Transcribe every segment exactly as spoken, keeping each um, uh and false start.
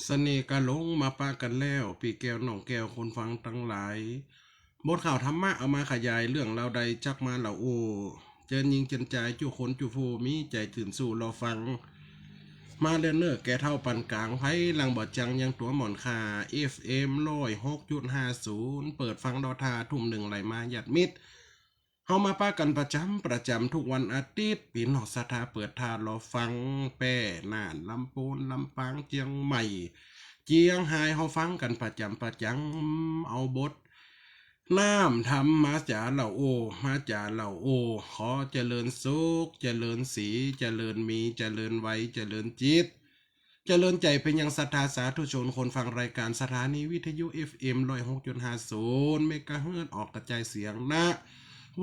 เสน่ห์กาหลงมาปะกั๋นแล้ว ปี้แก้วน้องแก้วคนฟังตังหลาย บทข่าวธรรมะเอามาขยายเรื่องราวใดจักมาเล่าอู้ เจิญญิงเจิญจาย จู้คนจู้ผู้ มีใจ๋ตื่นสู้รอฟัง มาเล่นเน่อแก่เฒ่าปานก๋าง ใผหลังบ่จังยังตั๋วหม่อนค่า เอฟเอ็ม ร้อยหกจุดห้าศูนย์ เปิดฟังดอท่าทุ่มนึ่งไหลมาญาติมิตร เฮามาปะกั๋นประจ๋ำประจ๋ำกู้วันอาทิตย์ ปี้น้องศรัทธาเปิดท่ารอฟัง แป้ น่าน ลำปูน ลำปาง เจียงใหม่ เจียงฮาย เฮาฟังกั๋นประจ๋ำประจ๋ำ เอาบท น้ำธรรมมาจ๋าเล่าอู้ มาจ๋าเล่าอู้ ขอเจริญสุข เจริญสี เจริญมี เจริญวัย เจริญจิต เจริญใจ๋ เป๋นยังศรัทธาสาธุชนคนฟังรายก๋านสถานีวิทยุ เอฟเอ็ม ร้อยหกจุดห้าศูนย์ เมกะเฮิรตซ์ ออกกระจายเสียง ณ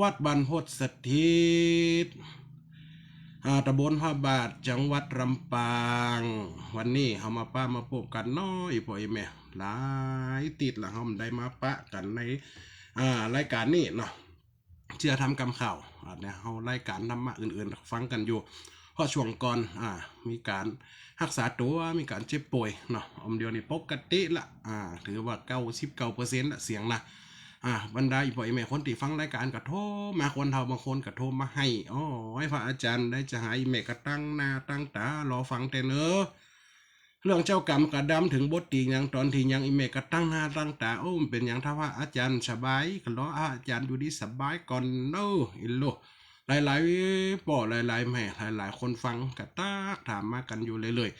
วัดบ้านโพธิ์สถิต อ่า ตำบลพระบาท จังหวัดลำปาง วันนี้เฮามาปะมาปบกั๋นเนาะ อี่ป้ออี่แม่ หลายติ๊ดละเฮาบ่ได้มาปะกั๋นใน อ่า รายก๋านนี้เนาะ เจื้อทำกำข่าว อ่า เนี่ย เฮารายก๋านธรรมะอื่นๆ ฟังกั๋นอยู่ เพราะช่วงก่อน อ่า มีก๋านฮักษาตั๋ว มีก๋านเจ็บป่วยเนาะ อมเดียวนี้ปกติละ อ่า ถือว่า เก้าสิบเก้าเปอร์เซ็นต์ ละเสียงนะ อ่า บรรดาอี่ป้ออี่แม่คนตี้ฟังรายก๋านก็โทรมา คนเฒ่าบางคนก็โทรมาไห้ โอ้ย พระอาจ๋ารย์ได้จะหาย อี่แม่ก็ตั้งหน้าตั้งต๋ารอฟังแต๊เน่อ เรื่องเจ้ากรรมกระดำ เถิงบทตี้หยังต๋อนตี้หยัง อี่แม่ก็ตั้งหน้าตั้งต๋า โอ้ เป๋นหยัง ถ้าพระอาจ๋ารย์สบาย ก็รอพระอาจ๋ารย์อยู่ดีสบายก่อนเน่อ อี่โล หลายๆ ป้อหลายๆ แม่ หลายๆ คนฟังก็ตั๊กถามมากั๋นอยู่เรื่อย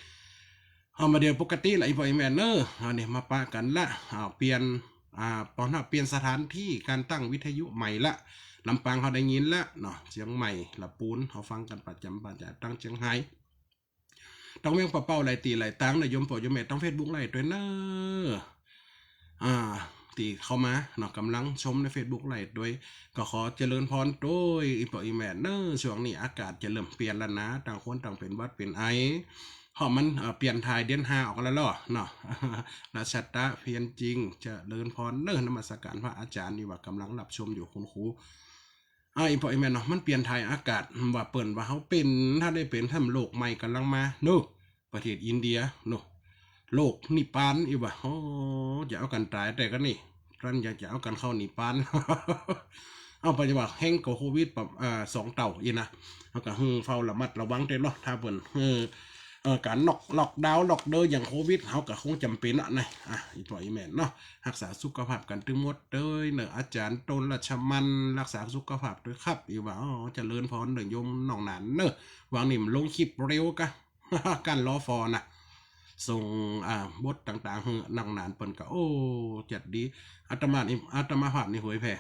ๆ เอามาเดี๋ยวปกติละ อี่ป้ออี่แม่เน่อ เอาเนี่ยมาปะกั๋นละ เอาเปลี่ยน อ่า ปอนเฮาเปลี่ยนสถานตี้ก๋านตั้งวิทยุใหม่ละ ลำปางเฮาได้ยินละเนาะ เจียงใหม่ ละปูน เฮาฟังกั๋นประจ๋ำประจ๋ำ ตังเจียงฮาย ตังเวียงป่าเป้า หลายตี้หลายตางนะ โยมป้อโยมแม่ ตังเฟซบุ๊กไลฟ์ตวยเน่อ อ่า ตี้เข้ามาเนาะ ก่ำลังชมในเฟซบุ๊กไลฟ์ตวย ก็ขอเจริญพรตวย อี่ป้ออี่แม่เน่อ ช่วงนี้อากาศจะเริ่มเปลี่ยนละนะ ต่างคนต่างเป๋นหวัดเป๋นไอ เพราะมัน เอ่อ เปลี่ยนถ่ายเดือนห้าออกแล้วเนาะ รัชตะเพียรจริง เจริญพรเน่อ นมัสก๋านพระอาจ๋ารย์ นี่ว่าก่ำลังฮับชมอยู่คุณครู อ่า อี่ป้ออี่แม่เนาะ มันเปลี่ยนถ่ายอากาศ ว่าเปิ้นว่าเฮาเป๋น ถ้าได้เป๋น ถ้าโรคใหม่ก่ำลังมาเนาะ ประเทศอินเดียเนาะ โรคนิปาน อี่ว่า โอ้ จะเอากั๋นต๋ายแต๊ก้านี่ ต้านอยากจะเอากั๋นเข้านิปาน เอาไปจะว่าแฮงกว่าโควิดปะ อ่า สองเต้าอี้นะ เฮาก็หื้อเฝ้าระมัดระวังแต๊เนาะ ถ้าเปิ้น เออ เอ่อ ก๋านน็อก ล็อกดาวน์ ล็อกเดอร์อย่างโควิด เฮาก็คงจ๋ำเป๋นอะนะ อ่ะ อี่ป้ออี่แม่เนาะ ฮักษาสุขภาพกั๋นตึงหมดเต๊ยเน่อ อาจ๋ารย์ต้นราชมัณฑ์ ฮักษาสุขภาพตวยครับ อี่ว่า อ๋อ เจริญพรเน่อโยมน้องหนานเน่อ วางนี่มันลงคลิปเร็วกะ ก้านรอฟอนะ ส่ง อ่า บทต่างๆ หื้อน้องหนานเปิ้นก็ โอ้ จัดดี อาตมานี่ อาตมาภาพนี่เผยแผ่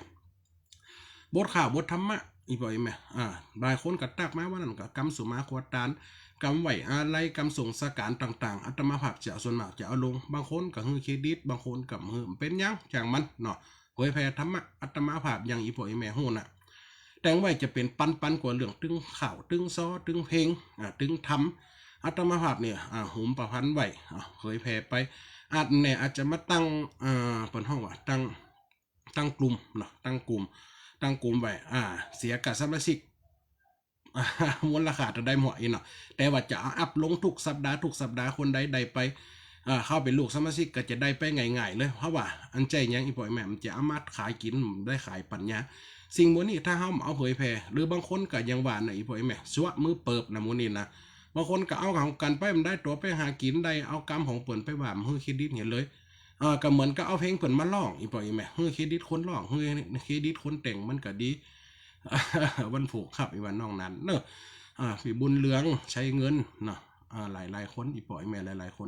บทข่าวบทธรรมะ อี่ป้ออี่แม่ อ่า หลายคนก็ตั๊กมาว่านั่นก็กำสุมาครัวตาน กำไหว้อาลัย กำส่งสการต่างๆ อาตมาภาพจะส่วนมากจะเอาลง บางคนก็หื้อเครดิต บางคนก็หื้อ เป๋นหยัง จ่างมันเนาะ เผยแผ่ธรรมะ อาตมาภาพอย่างอี่ป้ออี่แม่ฮู้น่ะ แต่งไว้จะเป๋นปันๆ กว่าเรื่องตึงข่าว ตึงซ้อ ตึงเพลง อ่า ตึงธรรม อาตมาภาพเนี่ย อ่า หุมประพันธ์ไว้ อ่า เผยแผ่ไป อาจเนี่ย อาจจะมาตั้ง อ่า เปิ้นฮ้องว่าตั้ง ตั้งกลุ่มเนาะ ตั้งกลุ่ม ตั้งกลุ่มไว้ อ่า เสียค่าสมาชิก มูลค่าเต้าใดหมดอี้เนาะ แต่ว่าจะเอาอัปลงกู้สัปดาห์ กู้สัปดาห์ คนใดได้ไป อ่า เข้าเป๋นลูกสมาชิกก็จะได้ไปง่ายๆ เลย เพราะว่าอันใจ้หยังอี่ป้ออี่แม่ มันจะเอามาขายกิ๋น ได้ขายปัญญา สิ่งหมู่นี้ถ้าเฮาเอาเผยแผ่ หรือบางคนก็ยังว่านะ อี่ป้ออี่แม่ ซัวมือเปิบนะหมู่นี้นะ บางคนก็เอาของกั๋นไป มันได้ตั๋วไปหากิ๋น ได้เอากำของเปิ้นไปว่า หื้อเครดิตเหียเลย เออ ก็เหมือนกับเอาเพลงเปิ้นมาร้อง อี่ป้ออี่แม่ หื้อเครดิตคนร้อง หื้อเครดิตคนแต่ง มันก็ดี วันผูกครับ อี่ว่าน้องหนานเนาะ อ่า พี่บุญเรือง ชัยเงินเนาะ อ่า หลายๆ คน อี่ป้ออี่แม่หลายๆ คน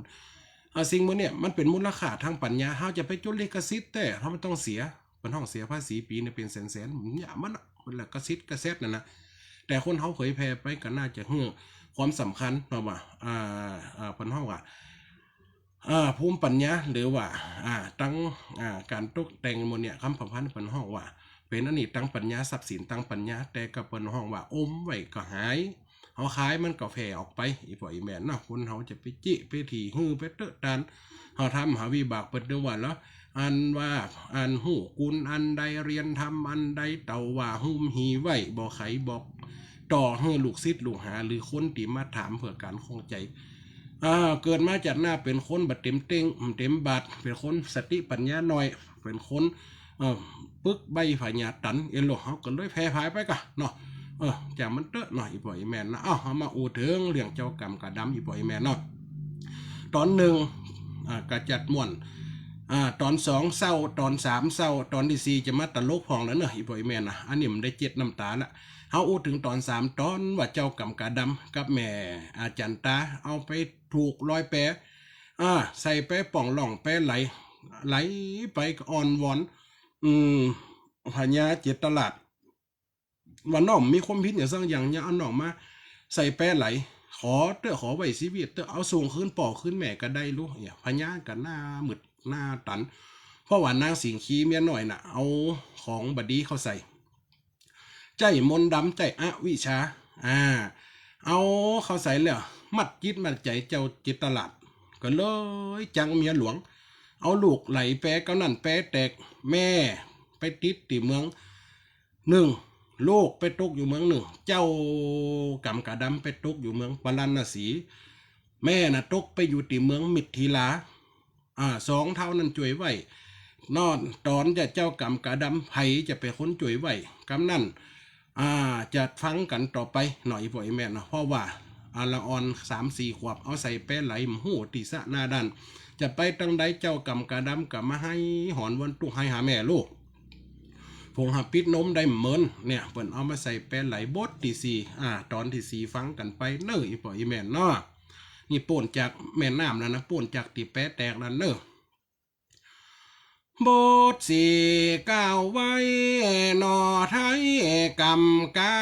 อ่า สิ่งหมู่เนี่ยมันเป๋นมูลค่าทางปัญญา เฮาจะไปจดลิขสิทธิ์แต๊ เฮาบ่ต้องเสีย เปิ้นฮ้องเสียภาษีปี๋เนี่ยเป๋นแสนๆ เนี่ยมันน่ะ เปิ้นละกระซิดกระแซดนั่นนะ แต่คนเฮาเผยแผ่ไปก็น่าจะหื้อความสำคัญเนาะว่า อ่า อ่า เปิ้นฮ้องว่า อ่า ภูมิปัญญา หรือว่า อ่า ตัง อ่า ก๋านตกแต่งหมู่เนี่ย กำประพันธ์เปิ้นฮ้องว่า เป๋นอันนี้ตังปัญญา ทรัพย์สินตังปัญญา แต่ก็เปิ้นฮ้องว่า อมไว้ก็หาย เฮาขายมันก็แผ่ออกไป อี่ป้ออี่แม่เนาะ คนเฮาจะไปจิไปถี่ หื้อไปเต๊อะตาน เฮาทำหาวิบากเปิ้นเต๊อะว่าละ อันว่า อันฮู้กุณอันใด เรียนธรรมอันใด เต้าว่าฮุมหีไว้ บ่ใค่บอกต่อหื้อลูกศิษย์ลูกหา หรือคนตี้มาถามเปื้อก๋านข้องใจ๋ อ่า เกิดมาจาติหน้าเป๋นคนบ่เต๋มเต๊ง บ่เต๋มบาท เป๋นคนสติปัญญาน้อย เป๋นคน เอ่อ ปึกใบ้ผญาตัน เอ็นโล เฮาก็เลยแผ่ผายไปก่ะเนาะ เออ จ่างมันเต๊อะเนาะ อี่ป้ออี่แม่เนาะ เอ้า เฮามาอู้เถิงเรื่องเจ้ากำก๋าดำ อี่ป้ออี่แม่เนาะ ต๋อนหนึ่ง อ่า กระจัดม่วน อ่า ต๋อนสองเศร้า ต๋อนสามเศร้า ต๋อนตี้สี่จะมาตลกพ่องแล้วเนาะ อี่ป้ออี่แม่นะ อันนี้มันได้เจ็ดน้ำต๋าละ เฮาอู้เถิงต๋อนสาม ต๋อนว่าเจ้ากำก๋าดำกับแม่อาจั๋นต๋า เอาไปถูกลอยแป อ่า ใส่แปป๋องล่องแปไหล ไหลไปก็อ้อนวอน อืม พญาเจตราช ว่าน้องมีความผิดหยังสักอย่าง อย่าเอาน้องมาใส่แปไหล ขอเต๊อะ ขอไว้ชีวิตเต๊อะ เอาส่งคืนป้อคืนแม่ก็ได้ลูก เนี่ย พญาก็หน้ามืดหน้าตัน เพราะว่านางสิงคีเมียน้อยน่ะ เอาของบ่ดีเข้าใส่ ใจ๊มนต์ดำ ใจ๊อวิชชา อ่า เอาเข้าใส่แล้ว มัดจิตมัดใจ๋เจ้าเจตราช ก็เลยจังเมียหลวง เอาลูกไหลแป เก้านั้นแปแตก แม่ไปติดตี้เมืองนึ่ง ลูกไปตกอยู่เมืองนึ่ง เจ้ากำก๋าดำไปตกอยู่เมืองปาราณสี แม่น่ะตกไปอยู่ตี้เมืองมิถิลา อ่า สองเฒ่านั้นจ้วยไว้ นอนต๋อนจะเจ้ากำก๋าดำ ใผจะเป๋นคนจ้วยไว้ กำนั้น อ่า จะฟังกั๋นต่อไปเนาะ อี่ป้ออี่แม่เนาะ เพราะว่า อ่า ละอ่อนสามสี่ขวบ เอาใส่แปไหล บ่ฮู้ตี้สะหน้าด้าน จะไปตางใด เจ้ากำก๋าดำก็มาไห้หอนวอนตุ๊กข์ไห้หาแม่ลูก ผงหาปิดนมได้บ่เหมิน เนี่ย เปิ้นเอามาใส่แปไหล บทตี้สี่ อ่า ต๋อนตี้สี่ ฟังกั๋นไปเน่อ อี่ป้ออี่แม่เนาะ นี่ป๊นจากแม่น้ำแล้วนะ ป๊นจากตี้แปแตกแล้วเน่อ บทสี่กล่าวไว้หนอไท้กำก๋า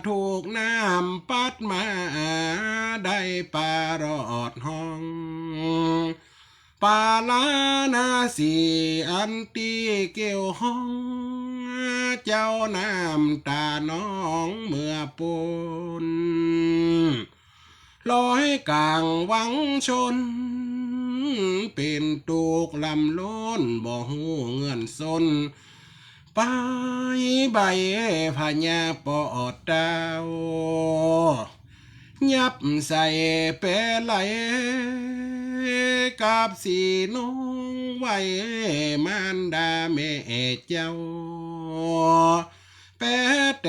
ถูกน้ำปัดมาได้ปารอดห้อง ปาราณสีอันตี้เกี่ยวข้อง เจ้าน้ำต๋าน้องเมื่อป๊น ลอยก๋างวังชน เป๋นตุ๊กข์ลำล้น บ่ฮู้เงื่อนซน ปายใบ้พญาป้อเต้า ยับใส่แปไหล กับสีน้องไว้ มารดาแม่เจ้า แปแต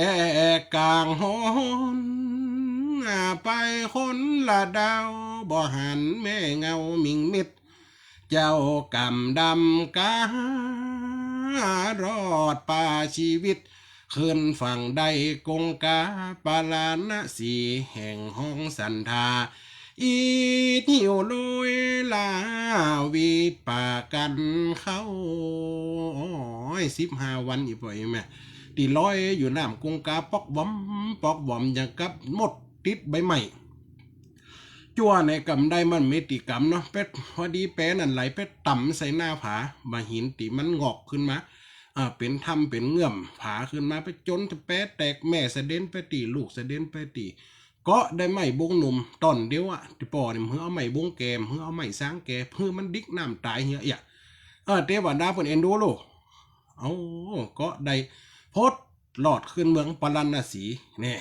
กก๋างหน ไปคนละดาว บ่หันแม่เงามิงมิด เจ้ากำดำก๋ารอดปาชีวิต ขึ้นฝั่งได้กงก๋าปาราณสี แห่งห้องสันทา อีดหิ้วลอยลาวิดป๋ากั๋นเข้า โอ้ย สิบห้าวัน อี่ป้ออี่แม่ ตี้ลอยอยู่น้ำกงก๋า ป๊อกวอมป๊อกวอม อย่างกับมดติดใบไม้ จั่วในกำได้มันมีตี้กำเนาะ ไป พอดีแปนั้นไหลไปต๋ำใส่หน้าผา บ่าหินตี้มันงอกขึ้นมา อ่า เป๋นถ้ำเป๋นเงื้อมผาขึ้นมา ไปจ๋นแปแตก แม่สะเด็นไปตี้ ลูกสะเด็นไปตี้ เกาะได้ไม้บุ้งหนุ่มต้นเดียวอะ ตี้ป้อนี่ หื้อเอาไม้บุ้งแก่ หื้อเอาไม้ซางแก่ หื้อมันดิกน้ำต๋ายเหียเอี้ย เออ เตวดาเปิ้นเอ็นดูลูก เอา เกาะได้ พดลอดขึ้นเมืองปาราณสี เนี่ย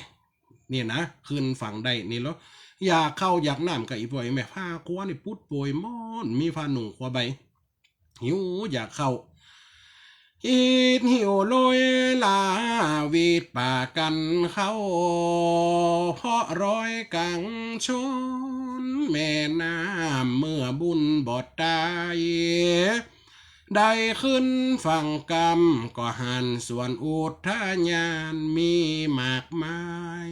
เนี่ยนะ ขึ้นฝั่งได้นี่แล้ว อยากข้าวอยากน้ำกับอี่ป้ออี่แม่ ผ้ากั๊วนี่ปุ๊ดโป่ยหมด มีผ้านุ่งกั๊วใบ หิวอยากข้าว อีดหิ้วลอยลาวิดป๋ากั๋นเข้า เพราะรอยก๋างชน แม่น้ำเมื่อบุญบ่ต๋าย ได้ขึ้นฝั่งกำ ก็หันสวนอุทยานมีมากมาย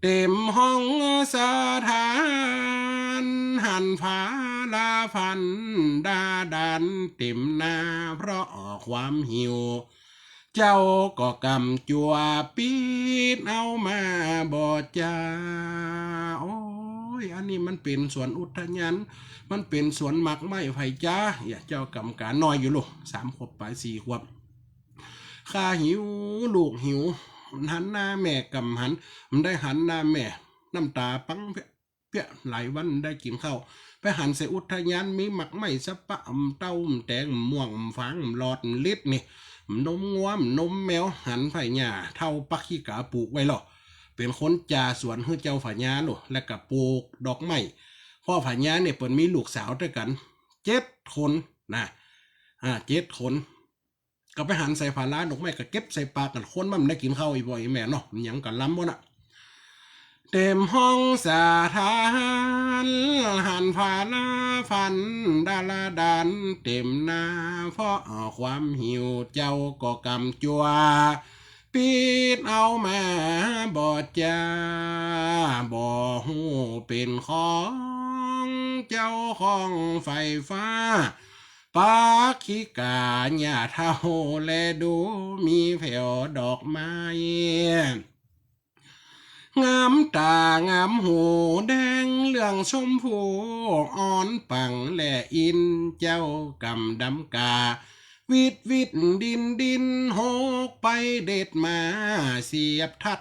เต๋มห้องสถาน หันผาละพันดาดานเต๋มหน้า เพราะความหิว เจ้าก็กำจั่วปิ๊ดเอามาบ่จา โอ้ย อันนี้มันเป๋นสวนอุทยาน มันเป๋นสวนหมากไม้ไผจ๊ะ เอี้ย เจ้ากำก๋าน้อยอยู่ลูก สามขวบป๋ายสี่ขวบ ข้าหิว ลูกหิว หันหน้าแม่กำหัน บ่ได้หันหน้าแม่ น้ำต๋าปังเปี้ย เปี้ย หลายวันบ่ได้กิ๋นข้าว ไปหันใส่อุทยานมีหมากไม้สะปะ อำเต้า อำแตง อำม่วง อำฝาง อำหลอด อำลิดนี่ อำนมงัว อำนมแมว หันไผหญ้าเฒ่าปักขี้ก๋าปลูกไว้ลอ เป๋นคนจ่าสวนหื้อเจ้าผญาลูก แล้วก็ปลูกดอกไม้ เพราะผญาเนี่ยเปิ้นมีลูกสาวตวยกั๋นเจ็ดคนนะ อ่า เจ็ดคน ก็ไปหันใส่ผาลาดอกไม้ ก็เก็บใส่ปากกั๋น คนมันได้กิ๋นข้าว อี่ป้ออี่แม่เนาะ มันหยังก็ล้ำหมดน่ะ เต็มห้องสาธาร หันผาลาฟันดาราดานเต็มหน้า เพราะความหิวเจ้าก็กำจั่ว ปิดเอามาบ่จา บ่ฮู้เป๋นของเจ้าของไฟฟ้า ปากขี้ก๋าหญ้าเฒ่า แลดูมีแผวดอกไม้ งามต๋างามหู แดงเหลืองชมพูอ่อนปังแลอิน เจ้ากำดำกา วิดวิดดินดิน หกไปเด็ดมาเสียบทัด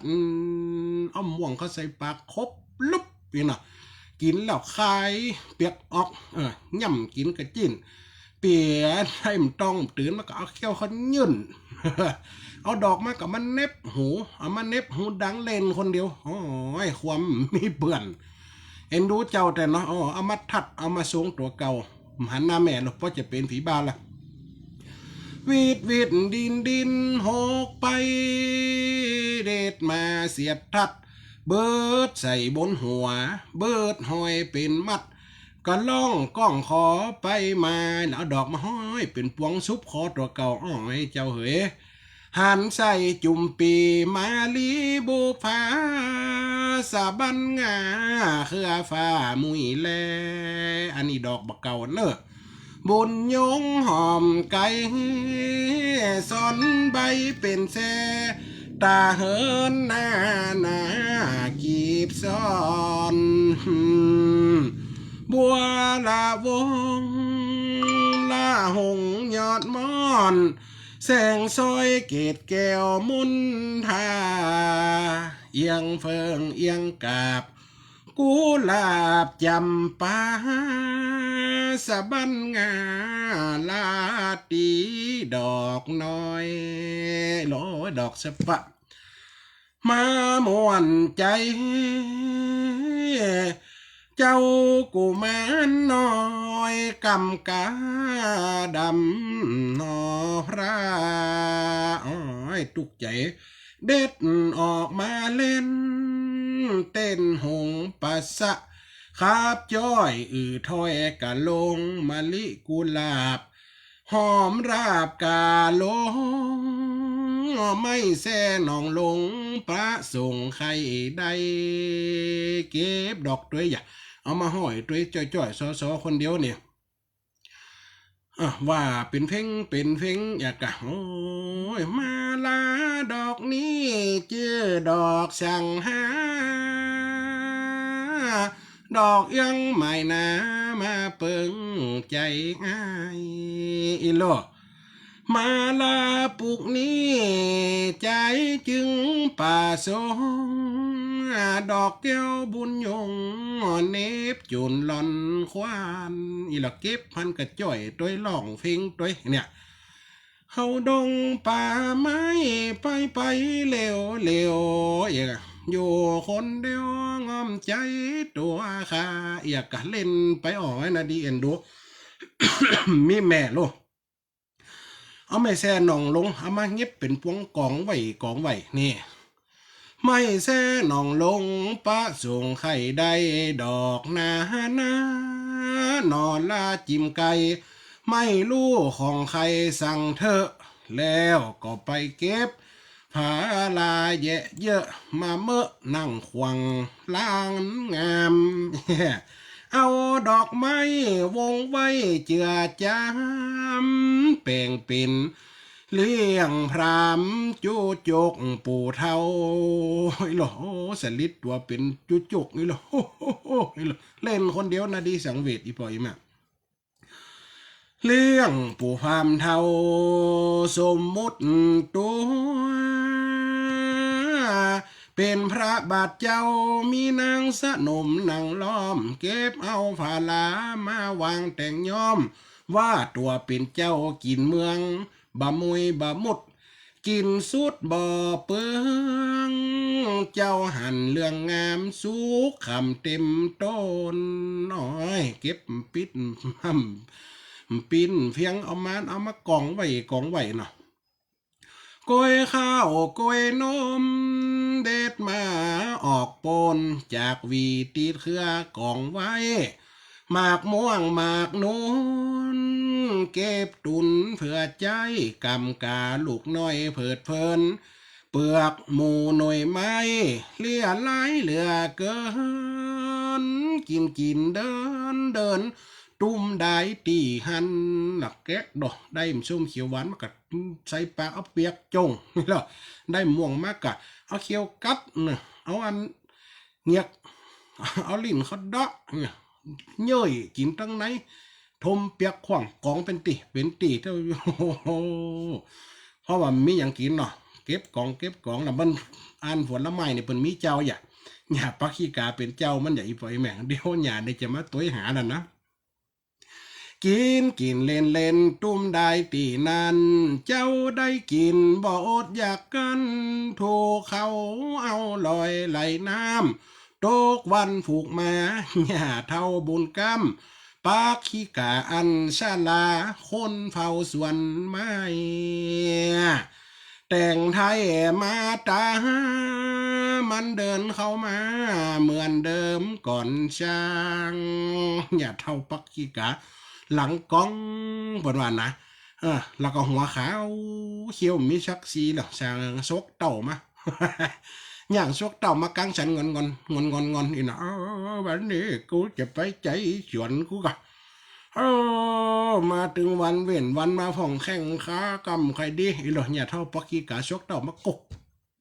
เอาม่วงเข้าใส่ปาก ครบลุบ นี่นะ กิ๋นแล้วคายเปียกออก เออ ย่ำกิ๋นกะจิ๊น เปียกให้มันต้องตื่นมาก็เอาเขี้ยวเขายื่น เอาดอกมาก็มาเหน็บหู เอามาเหน็บหูดังเล่นคนเดียว โอ้ย ความมีเปื้อน เอ็นดูเจ้าแต่เนาะ เอา เอามาทัด เอามาทรงตั๋วเก่า หันหน้าแม่ลูก เพราะจะเป๋นผีบ้าละ วิดวิดดินดิน หกไปเด็ดมาเสียบทัด เบิดใส่บนหัว เบิดห้อยเป๋นมัด ก็ร้องก้องขอไปมา แล้วเอาดอกมาห้อยเป๋นปวง สุบคอตั๋วเก่า อ้อยเจ้าเหย หันใส่จุ่มปี๋มาลีบุปผา สะบั้นงาเครือฟ้ามุ้ยแล อันนี้ดอกบ่าเก่าเน่อ บุญยงหอมไก่ ซ้อนใบเป๋นแซ ต๋าเหินหน้าหนากีบซ้อน บัวละวง ละหงยอดม่อน แสงสร้อยเกศแก้วมนทา เอียงเฟิงเอียงกาบ กุหลาบจ๋ำปา สะบั้นงาลาตรีดอกน้อย โอ้ย ดอกสะปะ มาม่วนใจ๋ เจ้ากุมารน้อย กำกาดำหน่อพระ โอ้ย ตุ๊กใจ๋ เด็ดออกมาเล่น เต้นหงปะสะ ขับจ้อยอื้อถ้อยกะลง มะลิกุหลาบ หอมราบกาหลง ไม้แซ่หนองหลง พระสงฆ์ใค่ได้ เก็บดอกตวยอย่า เอามาห้อยตวยจ้อยๆ ซอๆ คนเดียวเนี่ย เออ ว่าเป๋นเพลง เป๋นเพลงอย่ากะ โอ้ย มาลาดอกนี้จื้อดอกสังหา ดอกยังไหม้นา มาเปิงใจ๋อ้าย อีหล่อ มาลาปุกนี้ ใจ๋จึงประสงค์ ดอกแก้วบุญยง เนปจูนหล่อนขวัญ อีหล่อ เก็บหันกะจ้อยตวย ร้องเพลงตวยเนี่ย เข้าดงป่าไม้ไปไปเร็วเร็ว เอียกะ อยู่คนเดียวงอมใจ๋ตั๋วข้า เอียกะ เล่นไปอ่อยนะ ดีเอ็นดู มีแม่ลูก เอาไม้แซ่หนองหลง เอามาเก็บเป๋นปวงก๋องไว้ก๋องไว้นี่ ไม้แซ่หนองหลง ประสงค์ใค่ได้ดอกนานา หน่อละจิมไก่ ไม่รู้ของใครสั่งเถอะ แล้วก็ไปเก็บ ผาลาแยะเยอะ มาเมอะนั่งขวางล้างงาม เอาดอกไม้วงไว้เจือจาม แป๋งเป๋นเลี้ยงพรามจุจกปู่เฒ่า อีหล่อ โอ้ สลิดตั๋วเป๋นจุจก อีหล่อ อีหล่อ เล่นคนเดียวนะ ดีสังเวช อี่ป้ออี่แม่ เลี้ยงปู่พรามเฒ่า สมมุติตั๋ว เป๋นพระบาทเจ้า มีนางสนมนั่งล้อม เก็บเอาผาลามาวางแต่งย้อม ว่าตั๋วเป๋นเจ้ากิ๋นเมือง บ่มุยบ่มุด กิ๋นสุดบ่เปื้อง เจ้าหันเรื่องงามสุขคำเต็มต้น น้อย เก็บปิ๊ด ปิ้นเฟียงเอามา เอามากองไว้ กองไว้เนาะ กล้วยข้าวกล้วยนม เด็ดมาออกปูน จากหวีติดเครือกองไว้ หมากม่วงหมากนุน เก็บตุนเผื่อใจ๊ กำกาลูกน้อยเพลิดเพลิน เปลือกหมู่หน่วยไม้ เลี้ยหลายเหลือเกิน กิ๋นกิ๋นเดินเดิน ตุ้มได้ตี้หั้น หลักแกะดอก ได้ส้มเขียวหวานมากะใส่ปาก เอาเปียกจ่ง แล้วได้ม่วงมากะ เอาเขียวกัดเนาะ เอาอันเหงือก เอาลิ้นเขาเดาะเนี่ย เย้ยกิ๋นตังใน ถมเปียกขว้างกองเป๋นตี้ เป๋นตี้ เต้า โอ้โห เพราะว่ามีหยังกิ๋นเนาะ เก็บกอง เก็บกอง แล้วมัน อันผลไม้เนี่ยเปิ้นมีเจ้าอย่า หญ้าปักขี้กาเป๋นเจ้ามันอย่า อี่ป้ออี่แม่ เดี๋ยวหญ้าเนี่ยจะมาตวยหาแล้วนะ กิ๋นกิ๋นเล่นเล่น ตุ้มได้ตี้นั้น เจ้าได้กิ๋นบ่อดอยากกั๋น ถูกเขาเอาลอยไหลน้ำ ตกวันผูกมา หญ้าเฒ่าบุญกำ ปักขี้กาอันชรา คนเฝ้าสวนไม้ แต่งไท้มาต๋า มันเดินเข้ามา เหมือนเดิมก่อนจาง หญ้าเฒ่าปักขี้กา หลังก๋อง เปิ้นว่านะ เออ แล้วก็หัวขาว เขี้ยวมีสักสีแล้ว ส่างสกเต้ามา ย่างสกเต้ามากางสันงอนงอน งอนงอนงอน อี่นะ เออ วันนี้กูจะไปไถสวนกูก่อ เออ มาตึงวันเว้นวันมาผ่องแข้งขา กำใค่ดี อี่หล่อ หญ้าเฒ่าปักขี้กาสกเต้ามากุก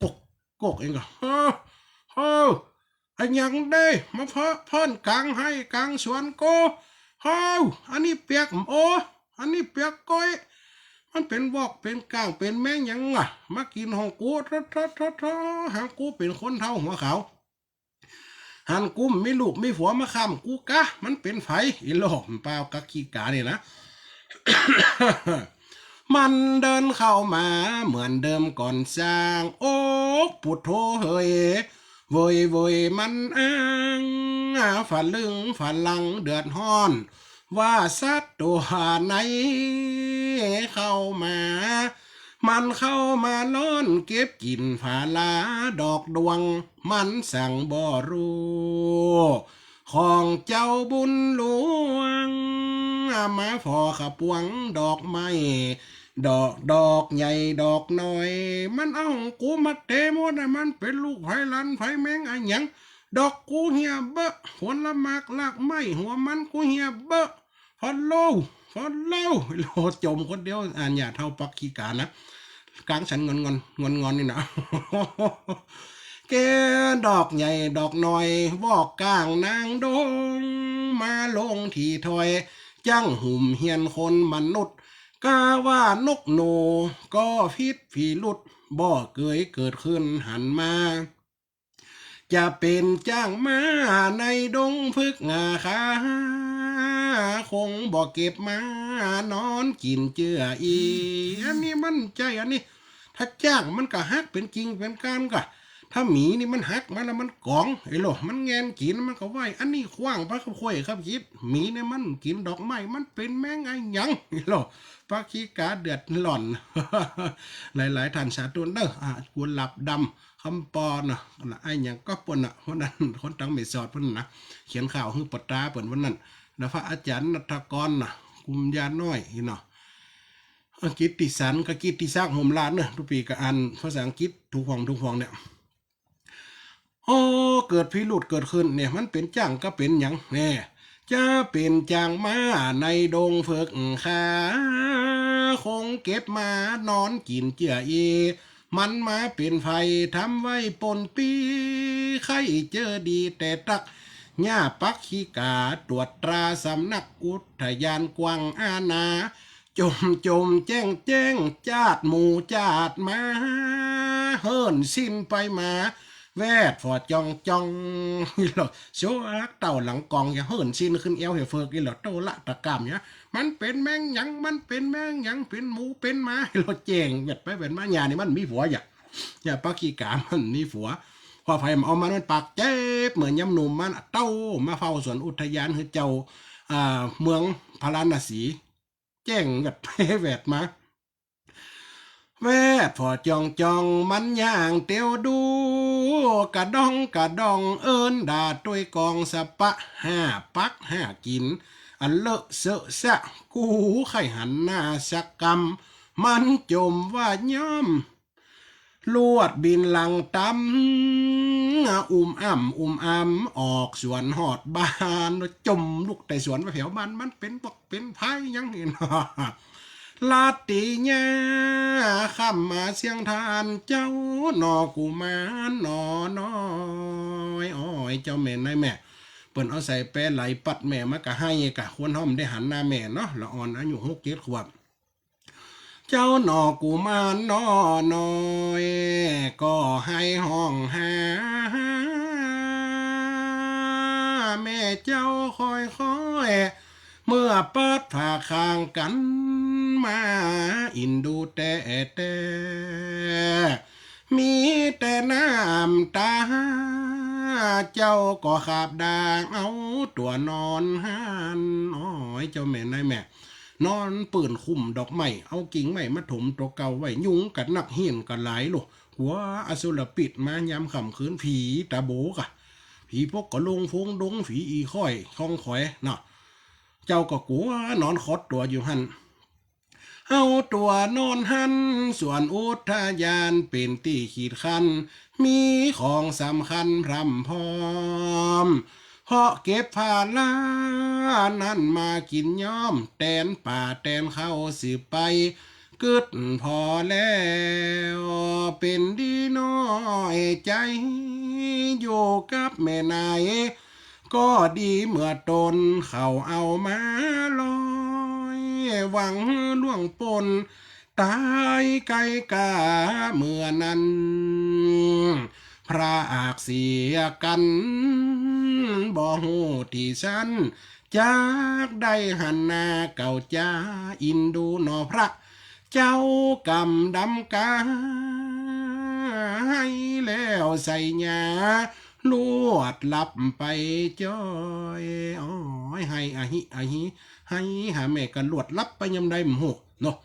กุก กุกเองก่อ เออ เออ อะหยังเด้ มาเพ้อพ่อนก๋างไฮ่ก๋างสวนกู เฮ้อ อันนี้เปียก โอ้ อันนี้เปียกก้อย มันเป๋นวอกเป๋นก้างเป๋นแมงหยังอะ มากิ๋นของกู โถ่ โถ่ โถ่ โถ่ หากูเป๋นคนเฒ่าหัวขาว หันกูมีลูกมีผัวมาค้ำกูกา มันเป๋นใผ อี่หล่อ มันเปล่ากักขี้กานี่นะ มันเดินเข้ามาเหมือนเดิมก่อนจาง โอ๊กปุโธเฮย เวยเวยมันอ้าง ฝะลึงฝะลังเดือดฮ้อน ว่าสัตว์ตั๋วไหนเข้ามา มันเข้ามาล่อนเก็บกิ๋นฝาลาดอกดวง มันสังบ่ฮู้ ของเจ้าบุญหลวง มาผ่อขะปวงดอกไม้ ดอก ดอกใหญ่ดอกน้อย มันเอาของกูมาเตะหมดอะ มันเป๋นลูกใผหลานใผแมงอะหยัง ดอกกูเหี่ยเบ้อ ผลหมากรากไม้หัวมันกูเหี่ยเบ้อ พอโล พอโล โล จ่มคนเดียว อันหญ้าเฒ่าปักขี้กานะ กางสันงอนงอน งอนงอนนี่นะ เก๋ดอกใหญ่ดอกน้อย วอกก้างนางดง มาลงที่ถ้อย จั้งหุมเฮียนคนมนุษย์ กาว่านกหนูก็ผิดพิรุธ บ่เกยเกิดขึ้นหันมา จะเป๋นจ๊างม้าในดงฝึกงาคา คงบ่เก็บมานอนกิ๋นเจื้ออี อันนี้มันใจ้ อันนี้ ถ้าจ๊างมันก็หักเป๋นกิ่งเป๋นก้านก่อ ถ้าหมีนี่มันหักมาแล้วมันก๋อง ไอ้โหล่ะ มันแงนกิ๋นมันก็ไหว้ อันนี้ขว้างไปกับข้อยครับ คิด หมีเนี่ยมันกิ๋นดอกไม้ มันเป๋นแมงอะหยัง ไอ้โหล่ะ ปักขี้กาเดือดร้อน หลายๆ ท่านสาธุเด้อ อ่า กุหลาบดำ คำปอเนาะ นะ ไอ้หยังก็เปิ้นน่ะ คนนั้น คนตังแม่สอดเปิ้นน่ะ เขียนข่าวหื้อปอตาเปิ้นวันนั้น แล้วพระอาจารย์ณัฐกรน่ะ กุมยาน้อยนี่เนาะ เอ่อ กิตติสันกับกิตติศักดิ์ โฮมลาดเนอะ ตุ๊ปีก็อ่านภาษาอังกฤษถูกห่องถูกห่องเนี่ย โอ้ เกิดพิรุธเกิดขึ้นเนี่ย มันเป๋นจ๊างก็เป๋นหยังเนี่ย จะเป๋นจ๊างม้าในดงฝึกงาคา คงเก็บมานอนกิ๋นเจื้ออี มันมาเป๋นใผ ทำไว้ปนปี้ ใค่เจอดีแต่ตั๊ก หญ้าปักขี้กา ตรวจตราสำนักอุทยานกว้างอาณา จ่มจ่มแจ้งแจ้ง จ๊าดหมู่จ๊าดหมา เหินสิ้นไปมา แวดผ่อจ่องจ่อง อีหลอ สวกเต้าหลังกอง จะเหินซิ้นขึ้นแอ้วเหียเฟิก อีหลอ โตละตะกร้ามเนี่ย มันเป๋นแมงหยัง มันเป๋นแมงหยัง เป๋นหมูเป๋นหมา อีหลอ แจ้งแวดไปแวดมา ย่านี่มันมีผัว ย่า ย่าปาขี้กามันมีผัว พอใผบ่เอามัน มันปากเจ็บ เหมือนยามหนุ่มมันเต้ามาเฝ้าสวนอุทยานหื้อเจ้า อ่า เมืองพาราณสี แจ้งแวดไปแวดมา แวดผ่อจ่องจ่อง มันย่างเตียวดู กระด้องกระด้อง เอิ้นด่าตวยกองสะปะ ห้าปักห้ากิ๋น อันเลอะเซอะซะ กูใค่หันหน้าสักกำ มันจ่มว่าย่อม ลวดบินหลังตำ อุ่มอ่ำอุ่มอ่ำ ออกสวนฮอดบ้าน จ่มลุกแต่สวนไปแผวบ้าน มันเป๋นปอกเป๋นไพหยังนี่ ลาตรียาค่ำมาเสียงทาน เจ้าหน่อกุมารหน่อน้อย อ้อย เจ้าแม่นายแม่ เปิ้นเอาใส่แปไหลปัดแม่มากะไห้กะ คนเฮาบ่ได้หันหน้าแม่เนาะ ละอ่อนอายุหกเจ็ดขวบ เจ้าหน่อกุมารหน่อน้อย ก็ไห้ฮ้องหา แม่เจ้าค่อยๆ เมื่อเปิดผ้าข้างกั๋นมา อินดูแต๊แต๊ มีแต่น้ำตา เจ้าก็ขาบดางเอาตั๋วนอนหั้น อ้อย เจ้าแม่นายแม่ นอนปื้นคุ้มดอกไม้ เอากิ่งไม้มาถมตั๋วเก่าไว้ ยุงกะนัก เฮี้ยนกะหลาย ลูก กั๋วอสุรปิดมายามค่ำคืน ผีตาโบกะ ผีปกกะโลง โพงดง ผีอีค่อย คองขอยเนาะ เจ้าก็กั๋วนอนขดตั๋วอยู่หั้น เอาตั๋วนอนหั้น สวนอุทยานเป๋นตี้ขีดคั้น มีของสำคัญพร่ำพร้อม เพราะเก็บภาระนั้นมากิ๋นย้อม แตนป่าแตนเข้าสืบไป กึ๊ดผ่อแล้ว เป๋นดีน้อยใจ๋ อยู่กับแม่นาย ก็ดีเมื่อตน เขาเอามาลอย หวังล่วงป๊น ต๋ายไกลกาเมื่อนั้น พระอากเสียกั๋น บ่ฮู้ตี้สัน จักได้หันหน้าเก่าจา อินดูหน่อพระเจ้ากำดำกา ไห้แล้วใส่ยา ลวดหลับไปจ้อย อ้อย ไห้อะฮิอะฮี ไห้หาแม่กะลวดหลับไปยามใดบ่ฮู้เนาะ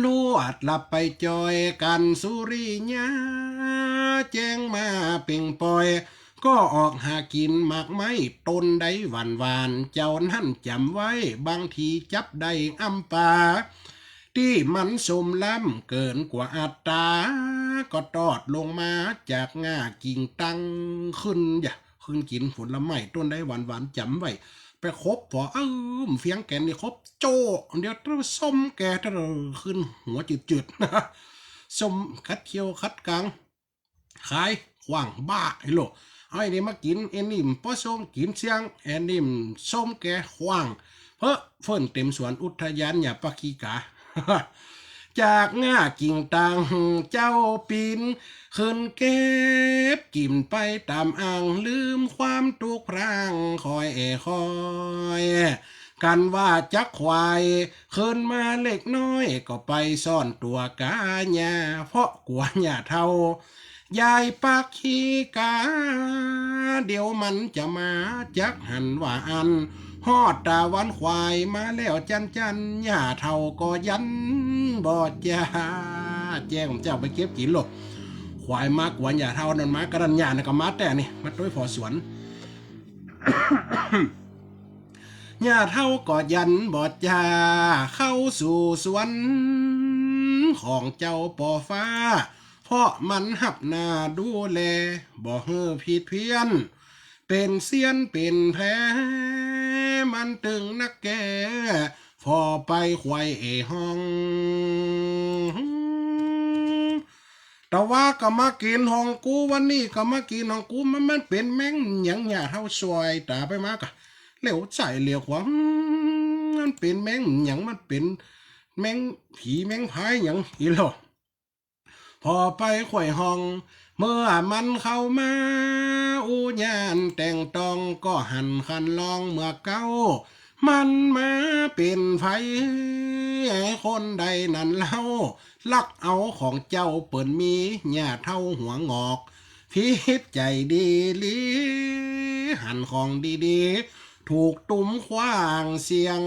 ลวดหลับไปจ้อย กั๋นสุริยา แจ้งมาเป่งป่อย ก็ออกหากิ๋นหมากไม้ ต้นใดหวานๆ เจ้านั้นจ๋ำไว้ บางทีจับได้อำปา ตี้มันส้มล้ำเกินกว่าอัตรา ก็ตอดลงมาจากง่ากิ่งตัง ขึ้น อย่า ขึ้นกิ๋นผลไม้ ต้นใดหวานๆ จ๋ำไว้ ไปขบผ่อ เอิ้ม เฟียงแก่นนี่ขบโจ้ เดี๋ยวส้มแก่ ขึ้นหัวจืดๆ ส้มขัดเขี้ยวขัดกาง ขาย ขว้าง บ้า ไอ้โลก เอาไอ้นี่มากิ๋น ไอ้นี่บ่ส้ม กิ๋นเสี้ยง ไอ้นี่ส้มแก่ ขว้าง เพ้อเฟิ่นเต็มสวนอุทยาน อย่าปาขี้กา จากง่ากิ่งตัง เจ้าปี๋นขึ้นเก็บกิ๋นไปต๋ามอ่าง ลืมความตุ๊กข์พร่าง คอยแอ่คอย กั๋นว่าจักควาย ขึ้นมาเล็กน้อย ก็ไปซ่อนตั๋วกาหญ้า เพราะกั๋วหญ้าเฒ่า ยายปาขี้กา เดี๋ยวมันจะมา จักหันว่าอั้น ฮอดต๋าวันควายมาแล้วจันๆ หญ้าเฒ่าก็ยันบ่จ้า แจ้งเจ้าไปเก็บกิ๋นโลด ควายมากั๋วหญ้าเฒ่านั้น มากระดันหญ้านั่นก็มาแต๊นี่ มาตวยผ่อสวน หญ้าเฒ่าก็ยันบ่จ้า เข้าสู่สวนของเจ้าป่อฟ้า เพราะมันฮับหน้าดูแล บ่หื้อผิดเพี้ยน เป๋นเสี้ยนเป๋นแผล มันตึงนักแก่ ผ่อไปควายแอ่ฮ้อง ตะวาก็มากิ๋นของกู วันนี้ก็มากิ๋นของกู มัน มันเป๋นแมงหยัง หญ้าเฒ่าสายต๋าไปมากะ เหลียวซ้ายเหลียวขวา อืม มันเป๋นแมงหยัง มันเป๋นแมงผีแมงพายหยัง อีหลอ ผ่อไปค่อยฮ้อง เมื่อมันเข้ามา อู้ญาณแต่งตอง ก็หันคันลองเมื่อเก๊า มันมาเป๋นใผ คนใดนั้นเล่า ลักเอาของเจ้าเปิ้นมี หญ้าเฒ่าหัวงอก ผิดใจ๋ดีหลี หันของดีๆ ถูกตุ้มขว้างเสี้ยง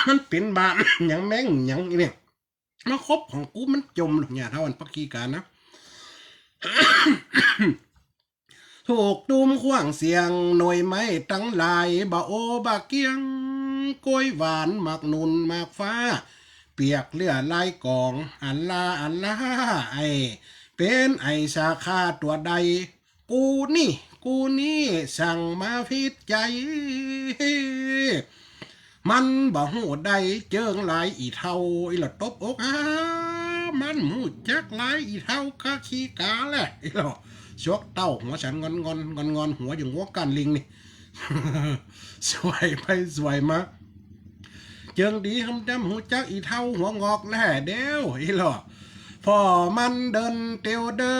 มันเป๋นบ้าหยังแมงหยังอี้เนี่ย มาคบของกูมันจ่มหรอก หญ้าเฒ่าอันปักขี้กานะ ถูกตุ้มขว้างเสี้ยง หน่วยไม้ตังหลาย บ่โอ้บ่าเกี้ยง กล้วยหวาน หมากหนุน หมากฟ้า เปียกเลื่อลายกอง อันลาอันลา ไอ้ เป๋นไอ้สาขาตั๋วใด กูนี่ กูนี่ สั่งมาผิดใจ๋ มันบ่ฮู้ได้ เจิงลายอี่เฒ่า อี้หล่อตบอก อ้า มันฮู้จักลายอี่เฒ่า กาขี้กาแหละ อี้หล่อ สวกเต้าหัวสันงอนๆ งอนๆ หัวอย่างงัวก้านลิงนี่ สวยไปสวยมา เจิงดีหำดำฮู้จักอี่เฒ่าหัวงอกแหละเดียว อี้หล่อ ผ่อมันเดินเตียวเดิ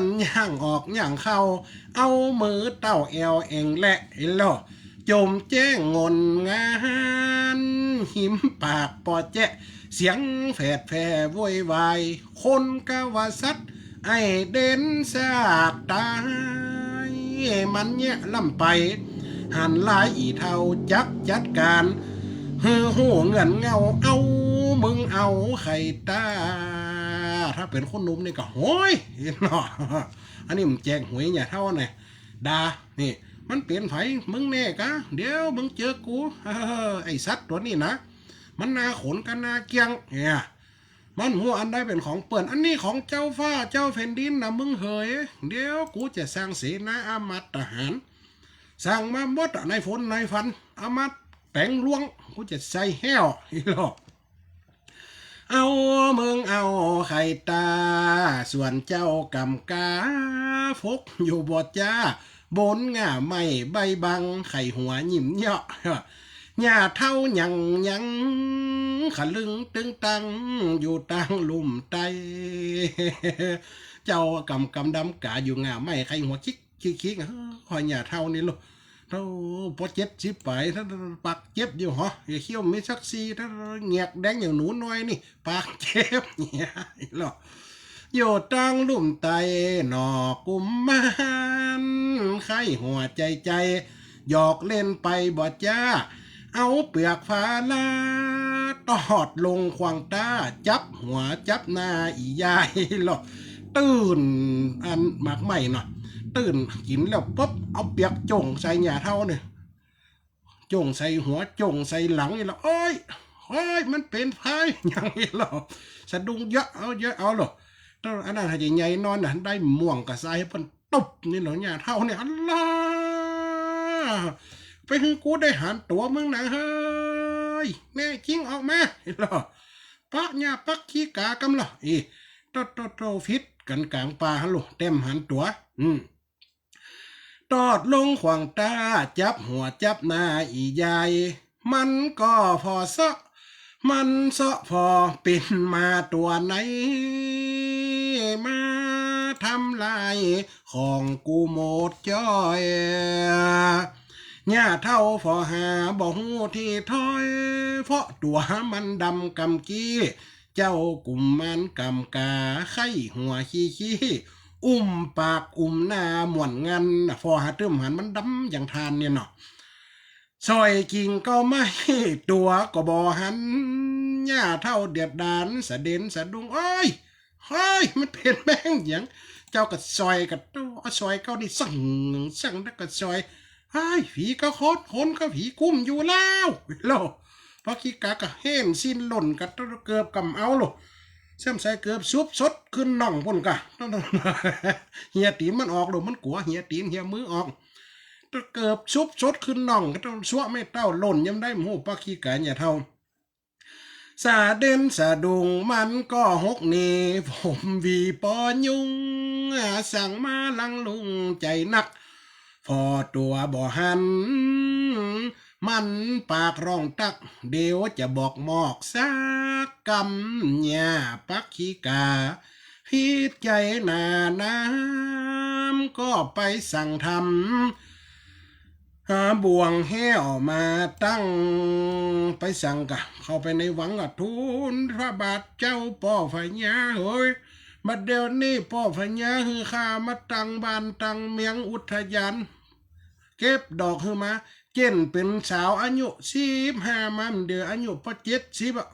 น ย่างออกย่างเข้า เอามือเต้าแอวเอ็งแหละ อี้หล่อ จ่มแจ้งงนงาน หิมปากปอแจะ เสียงแฝดแผ่โวยวาย คนกะว่าสัตว์ ไอ้เด่นซากต๋าย มันเยียะล้ำไป หันลายอี่เฒ่าจักจัดก๋าน หื้อฮู้เงื่อนเงา เอามึงเอาใค่ต๋า ถ้าเป๋นคนหนุ่มนี่ก็ โฮ้ย เนาะ อันนี้มันแจกหวยหญ้าเฒ่าเนี่ย ด่า นี่ มันเป๋นใผ มึงแน่กา เดี๋ยวมึงเจอกู ไอ้สัตว์ตั๋วนี้นะ มันหน้าขนกับหน้าเกี้ยง เนี่ย มันฮู้อันใดเป๋นของเปิ้น อันนี้ของเจ้าฟ้าเจ้าแผ่นดินนะมึงเหย เดี๋ยวกูจะสั่งเสนาอามาตย์ทหาร สั่งมาหมดอะ ในฝนในฝัน อามาตย์แป๋งหลวง กูจะใส่แห้ว อี้หล่อ เอามึงเอาใค่ต๋า ส่วนเจ้ากำกา ฟกอยู่บ่จ้า บนง่าไม้ใบบัง ใค่หัวยิ้มเยาะ หญ้าเฒ่ายังยังขะลึงตึงตัง อยู่ตางลุ่มไต้ เจ้ากำกำดำกาอยู่ง่าไม้ ใค่หัวคิกคิกคิก เฮ้อ หญ้าเฒ่านี่ลูก โธ่ ปอเจ็ดสิบป๋าย ถ้าปากเจ็บอยู่หอ เขี้ยวมีสักสี่ ถ้าแงกแดงอย่างหนูน้อยนี่ ปากเจ็บเนี่ย อี้หล่อ อยู่ตางลุ่มไต้ หน่อกุมมาร ใค่หัวใจ๋ใจ๋ หยอกเล่นไปบ่จ้า เอาเปือกฟ้าลา ตอดลงขวางต๋า จับหัวจับหน้าอี่ยายหล่อ ตื่น อันหมากไม้เนาะ ตื่นกิ๋นแล้วปุ๊บ เอาเปือกจ่งใส่หญ้าเฒ่าเนี่ย จ่งใส่หัว จ่งใส่หลัง อี้หล่อ โอ๊ย โอ๊ย มันเป๋นใผ อย่างอี้หล่อ สะดุ้งเยียะเอา เยียะเอาหล่อ ต๋อนอันนั้นหาใจ๋ใหญ่นอนน่ะ ได้ม่วงกะซายหื้อเปิ้นตุ๊บ นี่หล่อ หญ้าเฒ่าเนี่ย อัลลา ไปหื้อกูได้หันตั๋วมึงนะเฮ้ย แน่จริงออกมา อี้หล่อ ปะหญ้าปักขี้กากำละ อี้ โตโตโต ผิดกั๋นก๋างป่าหั้นลูก แต้มหันตั๋ว อืม ตอดลงขวางต๋า จับหัวจับหน้าอี่ยาย มันก็ผ่อเซาะ มันเซาะผ่อ เป๋นหมาตั๋วไหน มาทำลายของกูหมดจ้อย หญ้าเฒ่าผ่อหาบ่ฮู้ตี้ถ้อย เพราะตั๋วมันดำกำกี้ เจ้ากุมมารกำกา ใค่หัวขี้ขี้ อุ้มปากอุ้มหน้าม่วนงัน ผ่อหาตึ้มหันมันดำอย่างถ่านเนี่ยเนาะ ซ่อยกิ่งก็ไม่ ตั๋วก็บ่หัน หญ้าเฒ่าเดียดดาน สะเด็นสะดุ้ง โอ๊ย โอ๊ย มันเป๋นแมงหยัง เจ้าก็ซ่อยกะโต้ เอาซ่อยเก้านี่สั่งสั่งแล้วก็ซ่อย ไอ้ ผีก็คน คนก็ผีกุ้มอยู่แล้ว หล่อ ปอขี้กาก็เห็นสิ้นหล่นกะเกิบก่ำเอาลูก เสื่อมใส่เกิบสุบสดขึ้นน่องปุ้นกะ เหี่ยตี๋นมันออกลูก มันกั๋วเหี่ยตี๋นเหี่ยมือออก เกิบสุบสดขึ้นน่อง กะต้องซัวะแม่เต้าหล่นยำใดบ่ฮู้ ปอขี้กาหญ้าเฒ่า สะเด็นสะดุ้งมันก็หกหนี ผมหวีปอยุง สั่งมาลังลุงใจ๋นัก ผ่อตั๋วบ่หัน มันปากร้องตั๊ก เดี๋ยวจะบอกมอกสักกำ อย่าปักขี้ก๋า ผิดใจ๋หน้าน้ำ ก็ไปสั่งธรรม หาบ่วงแห้วมาตั้ง ไปสั่งกะ เข้าไปในวังกะ ทูลพระบาทเจ้าป้อพญาเหย บัดเดี๋ยวนี้ป้อพญาหื้อข้ามาตั้งบ้านตั้งเมืองอุทยาน เก็บดอกหื้อมา เจ้นเป๋นสาวอายุสิบห้ามา เดี๋ยวอายุปอเจ็ดสิบอะ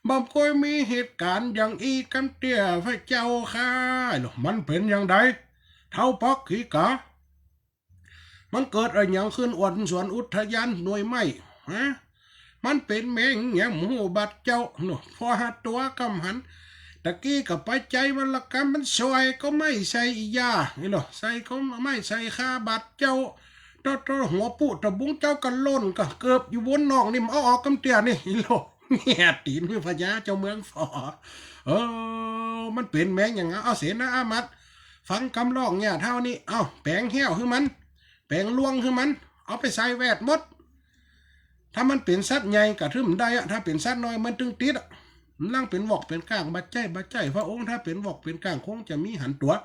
บ่ค่อยมีเหตุก๋ารณ์อย่างอี้กำเตื้อพระเจ้าข้า มันเป๋นอย่างใด เฒ่าปักขี้ก๋า มันเกิดอะหยังขึ้นอ่อนสวนอุทยานหน่วยไม้ ฮะ มันเป๋นแมงหยังบ่ฮู้บาดเจ้า เนาะ พอหาตั๋วกำหัน ตะกี้ก็ไปใจ๋มันละกำ มันใส่ก็ไม้ใส่อีหยัง นี่เนาะ ใส่ก็ไม้ใส่ข้าบาดเจ้า โตๆ หัวปุ๊ตะบุงเจ้าก็ล่น ก็เกือบอยู่บนนอกนี่ มันเอาออกกำเตื้อนี่ นี่เนาะ เนี่ย ตี๋นหื้อพญาเจ้าเมืองฝ่อ เออ มันเป๋นแมงหยังอะ เอาเสนาอามาตย์ ฟังกำร้องเนี่ยเฒ่านี้ เอาแป๋งแห้วหื้อมัน แป๋งลวงหื้อมัน เอาไปใส่แวดหมด ถ้ามันเป๋นสัตว์ใหญ่ก็ถือบ่ได้อะ ถ้าเป๋นสัตว์น้อยมันตึงติดอะ มันลังเป๋นวอกเป๋นก้าง บ่ใจ้ บ่ใจ้ พระองค์ ถ้าเป๋นวอกเป๋นก้างคงจะมีหันตั๋ว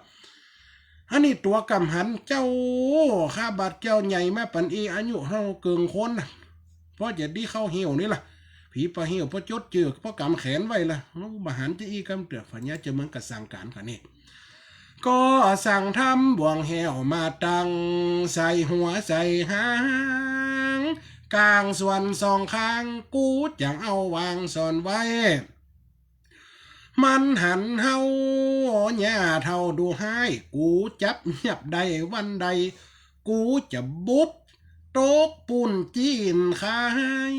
อันนี้ตั๋วกำหันเจ้า ข้าบาดเจ้าใหญ่มาปานอี้ อายุเฮาเกิ่งคนน่ะ พอจะดีเข้าเหี่ยวนี่ล่ะ ผีป่าเหี่ยวพอจดจื้อ พอกำแขนไว้ล่ะ บ่หันจะอี้กำเตื้อ พญาเจ้าเมืองก็สั่งก๋านกะนี่ ก็สั่งธรรมบ่วงแห้วมาตั้ง ใส่หัวใส่หาง ก๋างสวนสองข้าง กูจักเอาวางซ่อนไว้ มันหันเฮา ย่าเฒ่าดุฮ้าย กูจับเยียบได้วันใด กูจะบุบตกปูนจีนขาย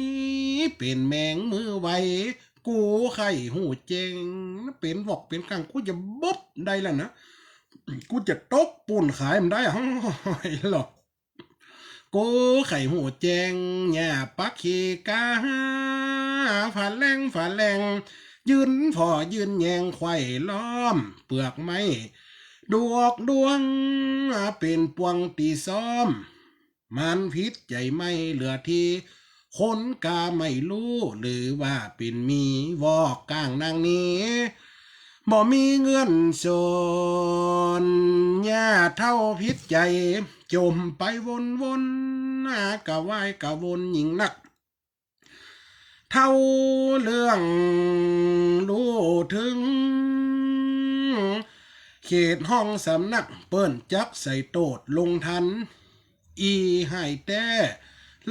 เป๋นแมงมือไว กูใค่ฮู้แจ้ง เป๋นวอกเป๋นก้าง กูจะบุบได้แล้วนะ กูจะตกปูนขายมันได้ ฮ้อยหรอก กูใค่ฮู้แจ้ง อย่าปักขี้ก๋า ฝาแลง ฝาแลง ยืนฝ่อยืนแยงไขว่ล้อม เปือกไม้ดวกดวง เป๋นปวงตี้ซ้อม มันผิดใจ๋ไม้เหลือตี้ คนกาไม่ฮู้ หรือว่าเป๋นหมีวอกก้างนางนี้ บ่มีเงื่อนสน ย่าเฒ่าผิดใจ๋ จ่มไปวนๆ หากะวายกะวนยิ่งนัก เฒ่าเรื่องฮู้เถิง เขตห้องสำนัก เปิ้นจักใส่โต้ษลงทัน อี้ฮ้ายแต๊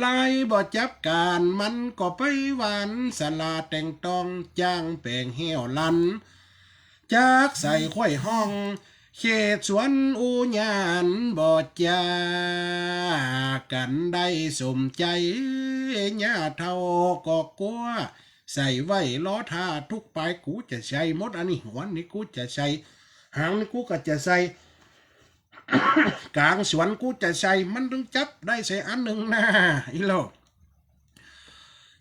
ลายบ่จับก๋าน มันก็ไปหว่านสาราแต่งตอง จ้างแป๋งแห้วลัน จักใส่ไขว่ห้อง เขตสวนอุญญาน บ่จากั๋นได้สมใจ๋ ย่าเฒ่าก็กั๋ว ใส่ไว้รอท่าทุกปาย กูจะใส่หมด อันนี้หัวนี่กูจะใส่ หางนี่กูก็จะใส่ ก๋างสวนกูจะใส่ มันตึงจับได้ใส่อันนึ่งนา อี้โล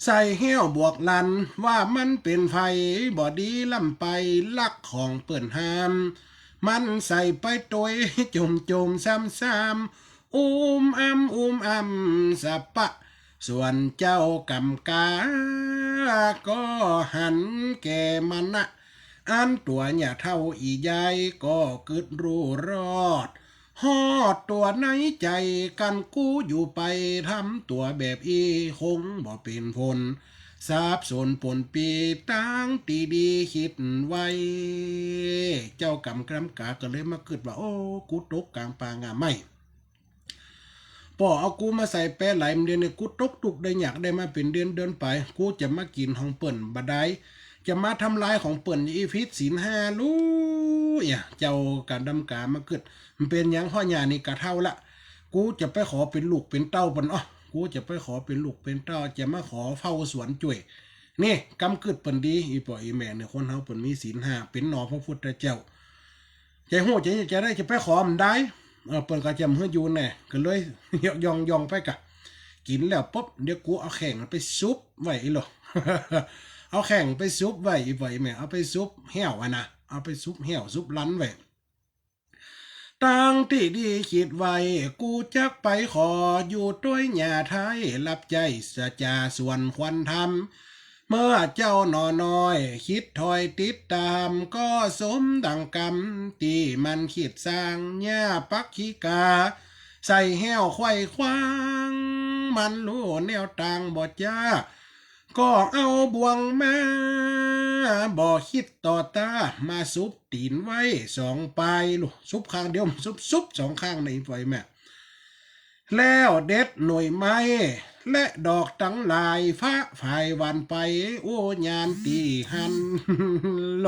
ใส่แห้วบวกลัน ว่ามันเป๋นไผบ่ดีล้ำไป ลักของเปิ้นห้าม มันใส่ไปตวย จ่มๆ ซ้ำๆ อุ้มอ้ำ อุ้มอ้ำ สะปะ ส่วนเจ้ากำก๋า ก็หันแก่มณะ อันตั๋วย่าเฒ่าอี้ยาย ก็กึ๊ดฮู้รอด ฮอดตั๋วในใจ๋ กั๋นกู้อยู่ไป ทำตั๋วแบบอี้ คงบ่เป๋นผล สับสนปนปี้ ตังตี้ดีกึ๊ดไว้ เจ้ากำกำก๋าก็เลยมากึ๊ดว่า โอ้ กูตกก๋างป่าง่าไม้ ป้อเอากูมาใส่แปหลายเดือนเนี่ย กูตกตุ๊กข์ได้ยากได้มาเป๋นเดือนเดือนไป กูจะมากิ๋นของเปิ้นบ่ได้ จะมาทำลายของเปิ้น อี้ผิดศีลห้าลู เนี่ย เจ้ากำดำก๋ามากึ๊ด มันเป๋นหยัง ฮ้อยย่านี่ก็เฒ่าละ กูจะไปขอเป๋นลูกเป๋นเต้าเปิ้น อ้อ กูจะไปขอเป๋นลูกเป๋นเต้า จะมาขอเฝ้าสวนจ้วย นี่ กำกึ๊ดเปิ้นดี อี่ป้ออี่แม่เนี่ย คนเฮาเปิ้นมีศีลห้า เป๋นหน่อพระพุทธเจ้า จะฮู้จะ จะได้ จะไปขอบ่ได้ เออ เปิ้นก็จะบ่หื้ออยู่แน่ ก็เลย ย่องๆ ไปกะ กิ๋นแล้วปุ๊บ เดี๋ยวกูเอาแข้งไปซุบไว้อี้โล เอาแข้งไปซุบไว้ อี่ป้ออี่แม่ เอาไปซุบแห้วอะนะ เอาไปซุบแห้วซุบลันไว้ ตังตี้ดีคิดไว้ กูจักไปขออยู่ตวยย่าไท้ ฮับใจ๊สะจาสวนควรธรรม เมื่อเจ้าหนอน้อยคิดถอยติดต๋าม ก็สมดังกรรมตี้มันคิดสร้าง ย่าปักขีก๋าใส่แห้วไขว่คว้าง มันฮู้แนวตางบ่จ๊า ก็เอาบ่วงมา บ่คิดต่อต้า มาสุบตี๋นไว้สองปายลูก สุบข้างเดียว สุบๆ สองข้างในปล่อยแม่ แล้วเด็ดหน่วยไม้และดอกตังหลาย ฟ้าฝ่ายหวานไป โอ้ ยานตี้หั้น โล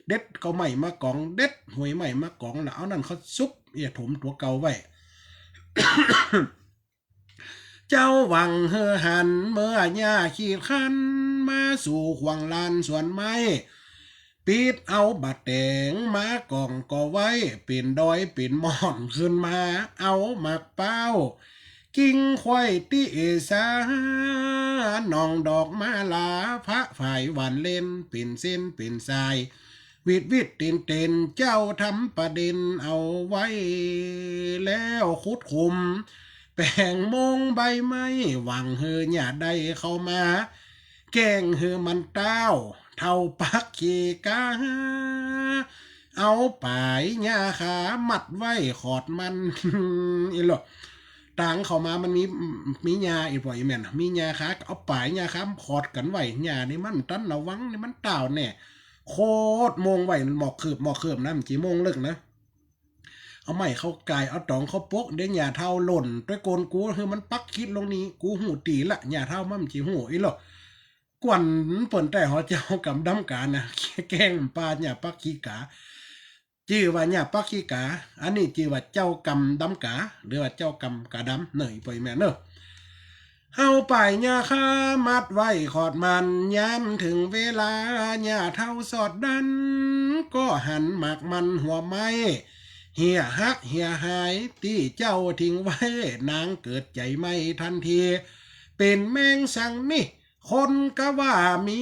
เด็ดเก้าไม้มากอง เด็ดหน่วยไม้มากอง แล้วเอานั้นเข้าสุบเอี้ยถมตั๋วเก่าไว้ เจ้าหวังหื้อหัน เมื่อย่าขีดคั้น มาสู่ขวางลานสวนไม้ ปิดเอาบ่าแต๋ง มากองก่อไว้ เป๋นดอยเป๋นม่อนขึ้นมา เอาหมากเป๊า กิ่งไขว่ตี้เอซา หนองดอกมาลา ฟ้าฝ่ายหวานเล่น เป๋นเส้นเป๋นสาย วิดวิดเต็นเต็น เจ้าทำประเด็นเอาไว้ แล้วขุดขุม แป๋งโมงใบไม้ หวังหื้อย่าได้เข้ามา แก้งหื้อมันต้าว เฒ่าปักขีก๋า เอาป๋ายย่าคามัดไว้ขอดมัน อีโล ตางเข้ามามันมี มีย่าอีปล่อยแม่น มีย่าคา เอาป๋ายย่าคาขอดกั๋นไว้ ย่านี่มันตันระวังนี่มันต้าวแน่ โคตรโมงไว้หมอกคืบหมอกคืบนะ มันจีโมงเลิกนะ เอาไม้เข้าก่าย เอาต๋องเข้าปก เดี๋ยวย่าเฒ่าหล่นตวยโกนกู หื้อมันปักขีดลงนี่ กูฮู้ตี้ละ ย่าเฒ่ามันจีฮู้ อีโล กวนเปิ้นแต๊หอเจ้ากำดำก๋านะ แก้งปาย่าปักขีก๋า จื้อว่าย่าปักขีก๋า อันนี้จื้อว่าเจ้ากำดำก๋า หรือว่าเจ้ากำก๋าดำเน่อ อีปล่อยแม่นเน่อ เอาป๋ายย่าคามัดไว้ขอดมัน ยามเถิงเวลาย่าเฒ่าสอดดัน ก็หันหมากมันหัวไม้ เหียหักเหียหาย ตี้เจ้าทิ้งไว้ นางเกิดใจ๋ใหม่ทันที เป๋นแมงสังนี่ คนก็ว่ามี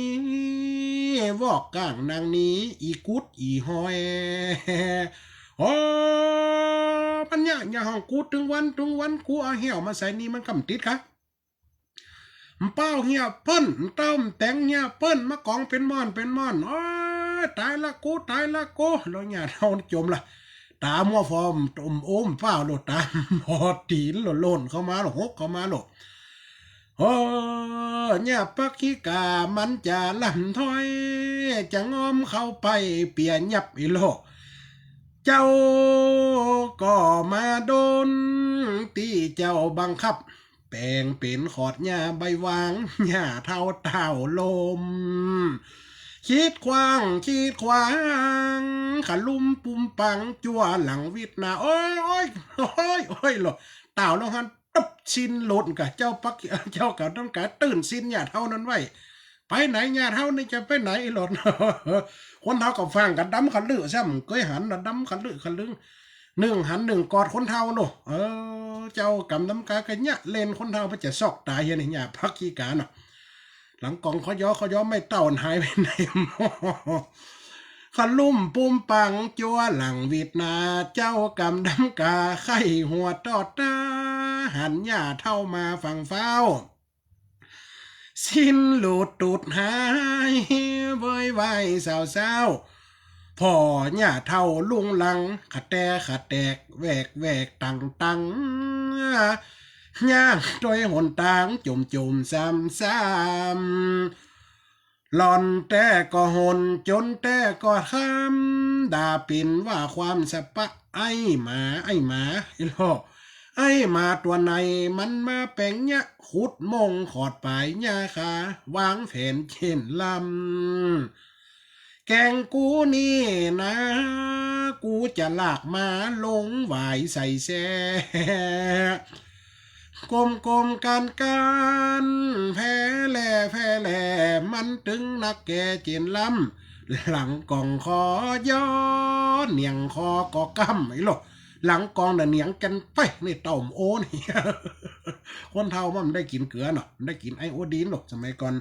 วอกก้างนางนี้ อี่กุดอี่หอย โอ้ มันเนี่ย เนี่ยห้องกูตึงวันตึงวัน กูเอาแห้วมาใส่นี่มันกำติดคะ เป้าเหียเปิ้น เต้าแต๋งเหียเปิ้น มากองเป๋นม่อนเป๋นม่อน โอ้ย ต๋ายละกู ต๋ายละกู แล้วย่าเฒ่าจมละ ต๋ามัวฟอม อมโอ้มเป้าโลด ต๋าบอดตี๋นโลด ล่นเข้ามาโลด หกเข้ามาโลด โอ้ ย่าปักขีก๋ามันจะล่ำถ้อย จะง้อมเข้าไปเปียยับอีโล เจ้าก็มาโดน ตี้เจ้าบังคับ แป๋งเป๋นขอดย่าใบหวาง ย่าเฒ่าต้าวลม ขีดขว้างขีดขวาง ขลุ่มปุมปังจั่วหลังวิดนา โอ้ย โอ้ย โอ้ย โอ้ย โลด ต้าวลงหั้น ตุ๊บ สิ้นหลุดก่ะ เจ้าปัก เจ้าก๋าดำก๋าตื่นสิ้นย่าเฒ่านั้นไว้ ไปไหนย่าเฒ่านี่จะไปไหนอีโลด คนเฒ่าก็ฟังกั๋นดำขะลึ่งซ้ำ เกยหันนะดำขะลึ่งขะลึ่ง นึ่งหันนึ่งกอดคนเฒ่าโน่ เออ เจ้ากำดำก๋าก็เนี่ยเล่นคนเฒ่าไปจะซอกต๋ายเฮียนี่ ย่าปักขีก๋าน่ะ หลังกองขอยอขอยอไม่เต้าหายไปไหน ขลุ่มปุมปังจั่วหลังวิดนา เจ้ากำดำก๋าไข้หัวตอดต๋า หันย่าเฒ่ามาฟังฟ้าว สิ้นหลุดตูดหาย เว้ยว่ายสาวๆ ผ่อย่าเฒ่าลุงลัง ขะแตขะแตกแหวกแหวกตังตัง ย่างตวยหนตางจุ่มจุ่มซ้ำซ้ำ หล่อนแต๊ก็หน จนแต๊ก็ค่ำ ด่าปิ่นว่าความสะปะ ไอ้หมา ไอ้หมา ไอ้หลอ ไอ้หมาตั๋วไหน มันมาแป๋งเยียะ ขุดโมงขอดป๋ายย่าคา วางแผนเจ้นลำ แกงกูนี่นะ กูจะลากมาลงหวายใส่แซ่ กลมๆ กานๆ แพ้แล่แพ้แล่ มันตึงนักแก่เจ้นลำ หลังกองขอยอ เหนียงคอก็ก้ำ ไอ้โลก หลังกองน่ะเหนียงกั๋นไป นี่เต้าโอ้นี่ คนเฒ่ามันได้กิ๋นเกลือเนาะ ได้กิ๋นไอโอดีนโลก สมัยก่อน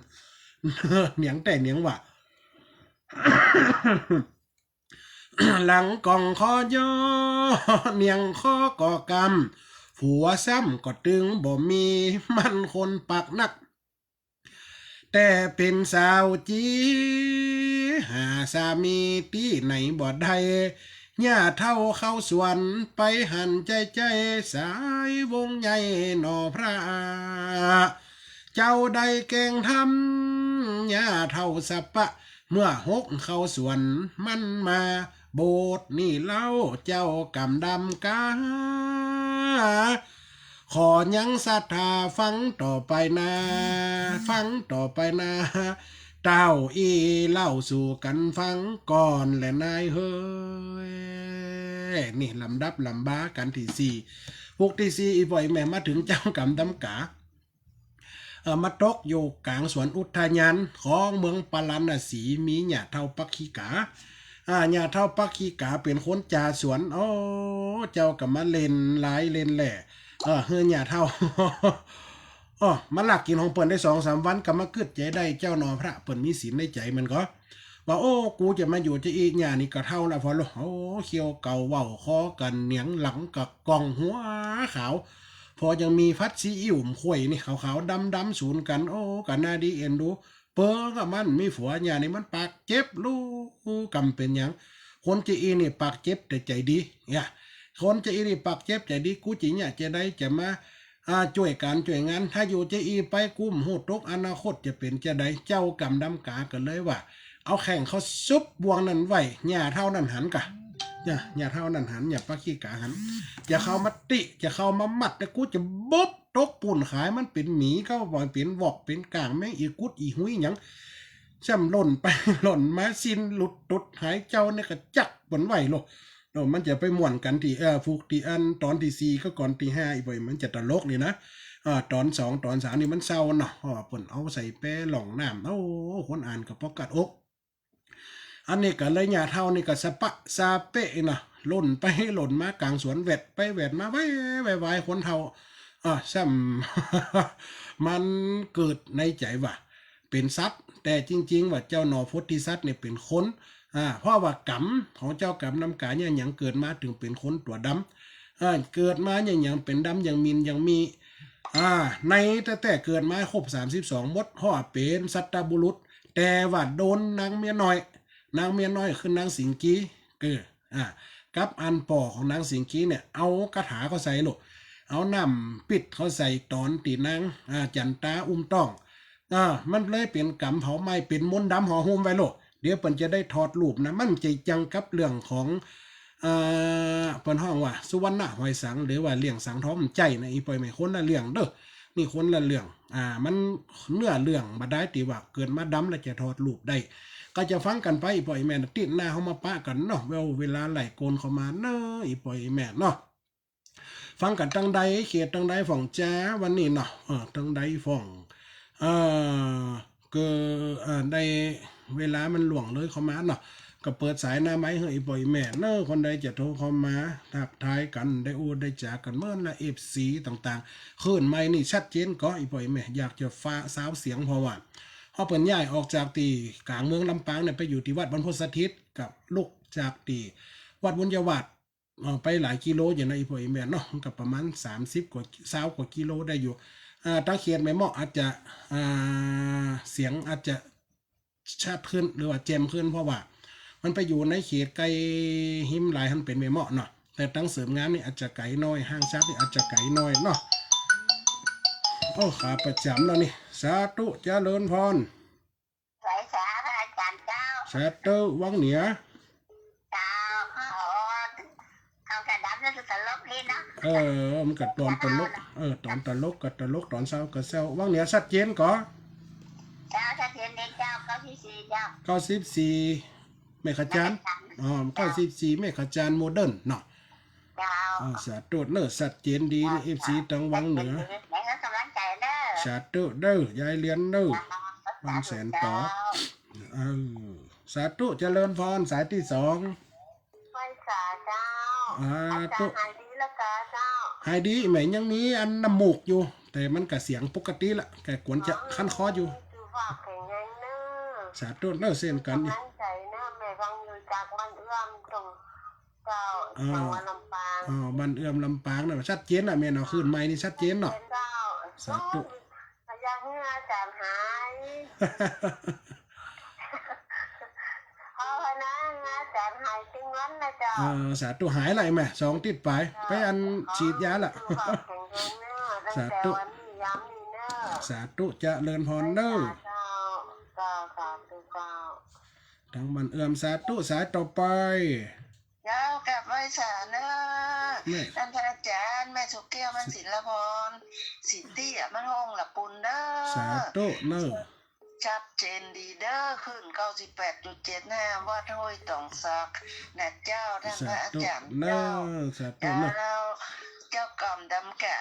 เหนียงแต๊เหนียงว่า หลังก่องคอย้อ เนียงคอก่อกำ ผัวซ้ำก็ตึงบ่มี มันคนปากนัก แต่เป๋นสาวจี๋ หาสามีตี้ไหนบ่ได้ ย่าเฒ่าเข้าสวน ไปหันใจ้ๆ สายวงใหญ่หน่อพระ เจ้าได้แกล้งทำ ย่าเฒ่าสะปะ เมื่อหกเข้าสวน มันมาโบสถ์นี่เล่า เจ้ากำดำกา ขอยังศรัทธาฟังต่อไปนา ฟังต่อไปนา เต้าอี้เล่าสู่กั๋นฟังก่อนแลนายเฮย นี่ลำดับลำบากั๋นตี้สี่ ปุกตี้สี่ อี่ป้ออี่แม่ มาเถิงเจ้ากำดำกา เอ่อ มาตกอยู่ก๋างสวนอุทยานของเมืองปาราณสี มีย่าเฒ่าปักขิกา อ่า ย่าเฒ่าปักขิกาเป๋นคนจ่าสวน โอ้ เจ้าก็มาเล่นหลายเล่นแหล่ เออ หื้อย่าเฒ่า อ้อ มาลักกิ๋นของเปิ้นได้สองสามวัน ก็มากึ๊ดใจ๋ได้เจ้าหน่อพระ เปิ้นมีศีลในใจ๋มันก็ ว่า โอ้ กูจะมาอยู่จะอี้ ย่านี่ก็เฒ่าละพอละ โอ้ เขี้ยวเก่าเว้าคอกั๋นเหนียงหลังกะก่องหัวขาว พอยังมีฟัดซีอิ๊วมข่วยนี่ ขาวๆ ดำๆ สูนกั๋น โอ้ ก็น่าดีเอ็นดู เปิงอะมันมีผัว ย่านี่มันปากเจ็บ ลูกกำเป๋นหยัง คนจะอี้นี่ปากเจ็บแต่ใจ๋ดี เนี่ย คนจะอี้นี่ปากเจ็บใจ๋ดี กูจะเนี่ยจะใดจะมา อ่า จ้วยก๋านจ้วยงาน ถ้าอยู่จะอี้ไป กูบ่ฮู้ตกอนาคตจะเป๋นจะใด เจ้ากำดำกาก็เลยว่า เอาแข้งเข้าซุบบ่วงนั้นไว้ ย่าเฒ่านั้นหันกะ เนี่ย ย่าเฒ่านั้นหัน ย่าปักขิกาหัน จะเข้ามาติ จะเข้ามามัด แต่กูจะบุบตกปู๊นขายมันเป๋นหมี ก็ว่าเป๋นวอกเป๋นก่าง แมงอีกุดอีหุยหยัง ซ้ำหล่นไปหล่นมา สิ้นหลุดตุดหาย เจ้าเนี่ยก็จักเปิ้นไว้โลด โอ้ มันจะไปม่วนกั๋นตี้ เอ่อ ผูกตี้อันต๋อนตี้สี่ก็ก่อนตี้ห้า อี่ป้ออี่แม่ มันจะตลกนี่นะ อ่า ต๋อนสองต๋อนสามนี่มันเศร้าเนาะ เพราะว่าเปิ้นเอาใส่แปล่องน้ำ โอ้ คนอ่านก็ปอกกัดอก อันนี้ก็เลยย่าเฒ่านี่ก็สะปะสะเปะนะ หล่นไปหล่นมาก๋างสวน แหวดไปแหวดมา ไวไวไว คนเฒ่า อ่า ซ้ำ มันกึ๊ดในใจ๋ว่า เป๋นสัตว์ แต่จริงๆ ว่าเจ้าหน่อโพธิสัตว์เนี่ยเป๋นคน อ่า เพราะว่ากำของเจ้ากำดำกาเนี่ยหยังเกิดมาเถิงเป๋นคนตั๋วดำ อ่า เกิดมาเนี่ยหยังเป๋นดำ ยังมินยังมี อ่า ในตั้งแต่เกิดมาครบสามสิบสองหมด เพราะว่าเป๋นสัตบุรุษ แต่ว่าโดนนางเมียน้อย นางเมียน้อยคือนางสิงกี เออ อ่า กับอันป้อของนางสิงกีเนี่ย เอากะถาเข้าใส่โลด เอาน้ำปิดเข้าใส่ต๋อนตี้นาง อ่า จันตาอุ้มต๊อง อ่า มันเลยเป๋นก๋รรมเผาไหม้ เป๋นมนต์ดำห่อหุ้มไว้โลด เดี๋ยวเปิ้นจะได้ถอดรูปนะ มันจะจังกับเรื่องของ อ่า เปิ้นฮ้องว่าสุวรรณหอยสัง หรือว่าเรื่องสังทอง บ่ใจ้นะ อี่ป้ออี่แม่ คนละเรื่องเด้อ นี่คนละเรื่อง อ่า มันเนื้อเรื่องบ่ดายตี้ว่าเกิดมาดำแล้วจะถอดรูปได้ ก็จะฟังกั๋นไป อี่ป้ออี่แม่นะ ติ๊ดหน้าเฮามาปะกั๋นเนาะ เวลา เวลาไหลโกนเข้ามาเนาะ อี่ป้ออี่แม่เนาะ ฟังกั๋นตังใด เขตตังใดพ่องจ๊า วันนี้เนาะ เออ ตังใดพ่อง เอ่อ ก็ เอ่อ ได้เวลามันล่วงเลยเข้ามาเนาะ ก็เปิดสายหน้าไมค์หื้ออี่ป้ออี่แม่เนาะ คนใดจะโทรเข้ามาทักทายกั๋น ได้อู้ได้จ๋ากั๋นเมิดละ เอฟซี ต่างๆ คลื่นไมค์นี่ชัดเจนก่อ อี่ป้ออี่แม่ อยากจะฟ้าซาวเสียง เพราะว่าเฮาเปิ้นย้ายออกจากตี้ก๋างเมืองลำปางเนี่ย ไปอยู่ตี้วัดบรรพตสถิต ก็ลุกจากตี้วัดบุญญาวาส เอ่อ ไปหลายกิโลอยู่นะ อี่ป้ออี่แม่เนาะ มันก็ประมาณสามสิบกว่า ซาวกว่ากิโลได้อยู่ อ่า ตังเขตแม่เมาะอาจจะ อ่า เสียงอาจจะชัดขึ้น หรือว่าแจ่มขึ้น เพราะว่ามันไปอยู่ในเขตใก้ฮิมลายหั้นเป๋นแม่เมาะเนาะ แต่ตังเสริมงามนี่อาจจะไก๋หน้อย ห้างชัดนี่อาจจะไก๋หน้อยเนาะ โอ้ ขาประจ๋ำแล้วนี่ สาธุ เจริญพร ไหว้สาพระอาจ๋ารย์เจ้า สาธุ วังเหนือ เจ้า อ๋อ เอากระดับแล้วตลกดีเนาะ เออ มันก็ต๋อนตลก เออ ต๋อนตลกก็ตลก ต๋อนเศร้าก็เศร้า วังเหนือชัดเจนก่อ เจ้า ชัดเจนดีเจ้า เก้าสิบสี่เจ้า เก้าสิบสี่ เมกะจานทน์ เมกะจานทน์ อ๋อ เก้าสิบสี่ เมกะจานทน์โมเดิร์นเนาะ เจ้า อ่า สาธุเนอะ ชัดเจนดี เจ้า เอฟซี ตังวังเหนือ ไหนก็กำลังใจ๋เนอะ สาธุเด้อ ยายเหรียญเด้อ เจ้า วันแสนต่อ เจ้า เออ สาธุ เจริญพร สายตี้สอง ไหว้สาเจ้า อ่า อาจ๋ารย์หายดีแล้วกาเจ้า หายดีแม่ ยังมีอันน้ำมูกอยู่ แต่มันก็เสียงปกติละ ก็ควรจะคันคออยู่ สุขภาพแข็งแรงเนอะ สาธุเนอะ เช่นกั๋น กำลังใจ๋เนอะ แม่ฟังอยู่จากบ้านเอื้อม ส่ง เจ้า อ่า จังหวัดลำปาง อ่า บ้านเอื้อมลำปางน่ะ ชัดเจนน่ะแม่เนาะ คลื่นใหม่นี่ชัดเจนเนาะ ชัดเจนเจ้า สาธุ โอ้ย อยากหื้ออาจ๋ารย์หาย ภาวนาหื้ออาจ๋ารย์หายตึงวันนะเจ้า เออ สาธุ หายละแม่ สองติ๊ดป๋าย เจ้า ไปอัน อ๋อ ฉีดยาละ สุขภาพแข็งแรงเนอะ สาธุ ตั้งแต่วันนี้ยามนี้เนอะ สาธุ เจริญพรเนอะ เจ้า เจ้า สาธุเจ้า ตังบ้านเอื้อม สาธุ สายต่อไป เจ้า กราบไหว้สาเนอะ แม่ ต้านพระอาจ๋ารย์ แม่สุแก้ว บ้านศิลปร สิตี้อะ บ้านห้องละปูนเนอะ สาธุเนอะ ชัดเจนดีเด้อ คลื่นเก้าสิบแปดจุดเจ็ดห้า วัดห้วยตองสักนะเจ้า ต้านพระอาจ๋ารย์ สาธุเนอะ เจ้า สาธุเนอะ เจ้า เจ้ากำดำกะ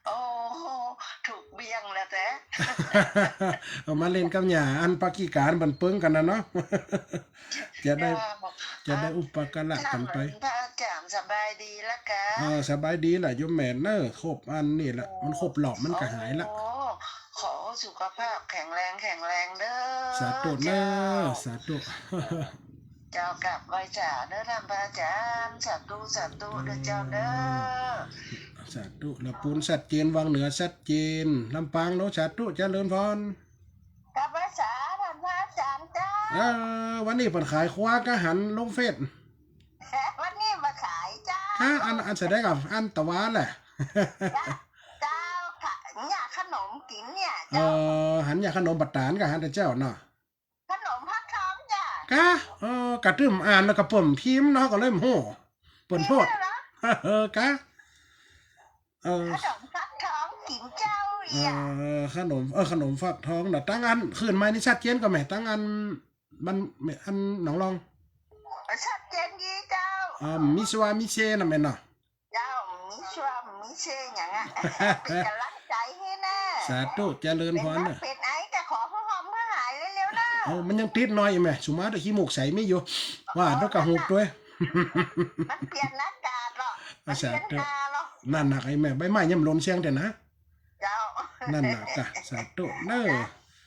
โอ้โห ถูกเบี้ยงแล้วแต๊ เอามาเล่นกับหญ้า อันปากีการบันเปิงกั๋นน่ะเนาะ จะได้ เจ้า จะได้อุปการะกั๋นไป พระอาจ๋ารย์สบายดีละกะ อ่า สบายดีละโยมแม่เนอะ ครบอันนี่ละ มันครบรอบมันก็หายละ โอ้ ขอสุขภาพแข็งแรง แข็งแรงเด้อ สาธุเนอะ เจ้า สาธุ เจ้ากราบไหว้สาเด้อต้านพระอาจ๋ารย์ สาธุ สาธุเด้อเจ้าเด้อ สาธุ ละปูนชัดเจน วังเหนือชัดเจน ลำปางเนาะ สาธุ เจริญพร กราบไหว้สาต้านพระอาจ๋ารย์เจ้า เออ วันนี้เปิ้นขายครัวก็หันลงเฟซ วันนี้มาขายเจ้า ฮะ อัน อันแสดงกับอันตะวาแหละ เจ้า เจ้าค่ะ เนี่ยขนมกิ๋นเนี่ย เอ เจ้า อ หันเนี่ยขนมบัดต๋านก็หันแต่เจ้าเนาะ ขนมฟักทองจ้ะ กะ เออ กะตึ้มอ่านแล้วก็เปิ้นพิมพ์เนาะ ก็เลยบ่ฮู้ เปิ้นโพสต์ พิมพ์แล้วเหรอ เออ กะ เออ ขนมฟักทองกิ๋นเจ้า เอ เอี่ย อ ขนม เออ ขนมฟักทองน่ะ ตังอันคลื่นใหม่นี่ชัดเจนก่อแม่ ตังอัน มัน อันหนองลอง ชัดเจนดีเจ้า อ่า มีสวามีเซน่ะแม่นเนาะ เจ้า มีสวามีเซหยังอะ เป๋นก๋ำลังใจ๋หื้อนะ สาธุ เจริญพรเนอะ เป๋นไอก็ขอหื้อหอมหื้อหายเร็วๆ เนอะ เอ้า มันยังติดหน่อยแม่ สุมาแต่ขี้มูกใสมีอยู่ ว่าแล้วก็ฮู้ตวย มันเปลี่ยนอากาศเหรอ อ่ะ มันเปลี่ยน สาธุ หน้าเหรอ นั่นน่ะไอ้แม่ ใบไม้ย่ำหล่นเสี้ยงแต่นะ เจ้า นั่นน่ะกะ สาธุเนอะ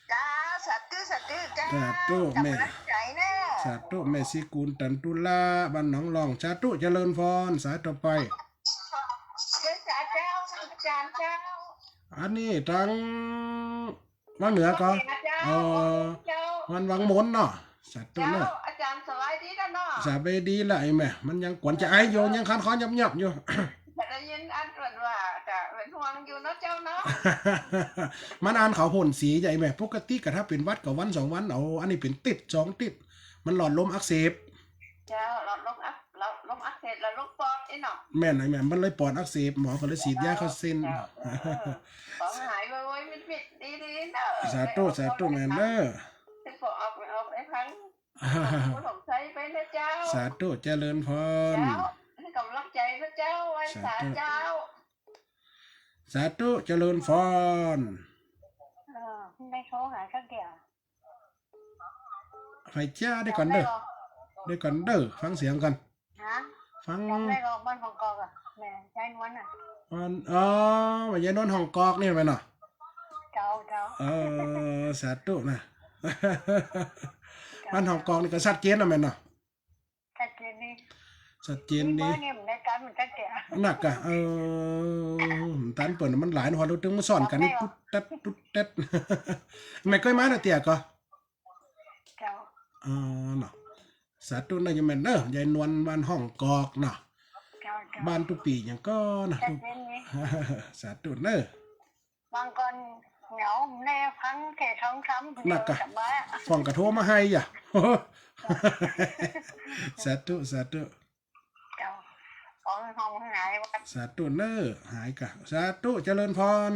เจ้า สาธุ สาธุ เจ้า สาธุแม่ ก๋ำลังใจ๋เนอะ สาธุแม่ศรีกูล ตันตุลา บ้านหนองลอง สาธุ เจริญพร สายต่อไป เจ้า สาธุ เจ้า อาจ๋ารย์เจ้า อันนี้ตัง วังเหนือก่อ เจ้า เออ เจ้า วัง วังมนเนาะ สาธุเนอะ เจ้า อาจ๋ารย์สบายดีแล้วเนาะ สบายดีละไอ้แม่ มันยังกวนจะไออยู่ ยังคันคอหยอบๆ อยู่ ได้ยินอันเปิ้นว่า ก็เป๋นห่วงอยู่เนาะเจ้าเนาะ มันอันเขาพ่นสีใหญ่แม่ ปกติก็ถ้าเป๋นหวัดก็วันสองวัน เอา อันนี้เป๋นติดสองติด มันหลอดลมอักเสบ เจ้า หลอดลมอัก หลอดลมอักเสบ หลอดลมปอดนี่เนาะ แม่นไอ้แม่ มันเลยปอดอักเสบ หมอก็เลยฉีดยาเข้าเส้น เจ้า เออ ขอหายไวๆ มิดๆ ดีๆ เนอะ สาธุ สาธุแม่เนอะ ได้ขอออกไปออกได้ทั้ง ขนมใช้ไปนะเจ้า สาธุ เจริญพร เจ้า หื้อก๋ำลังใจ๋นะเจ้า ไหว้สาเจ้า สาธุ สาธุ เจริญพร เออ ไม่โทรหาสักเดี๋ยว ไผจ้า เดี๋ยวก่อนเด้อ เดี๋ยวก่อนเด้อ ฟังเสียงก่อน ฮะ ฟัง จำได้หรอก บ้านหองกอกอะ แม่ยายนวลน่ะ บ้าน อ๋อ แม่ยายนวลหองกอกนี่แม่นเนาะ เจ้า เจ้า เออ สาธุนะ บ้านหองกอกนี่ก็ชัดเจนนะแม่นเนาะ ชัดเจนดี ชัดเจนดี นี่มันได้ตันมันชัดเจน นักอะ เออ ตันเปิ้นมันหลายหัว เราตึงมาสอนกันนี่ ตุ๊ดแต๊ด ตุ๊ดแต๊ด แม่เกยมาเนาะเตี้ยก่อ เจ้า อ๋อ เนาะ สาธุนะโยมแม่เนอะ ยายนวลบ้านหองกอกเนาะ เจ้า เจ้า บ้านตุ๊ปี๋หยังก่อนะ ชัดเจนดี สาธุเนอะ บางคนเหงาแน่ฟังแค่ทองคำ นักกะ สบาย ฟังกะโทรมาไห้อย่า สาธุ สาธุ เจ้า ขอให้หอมหายวัด สาธุเนอะ หายกะ สาธุ เจริญพร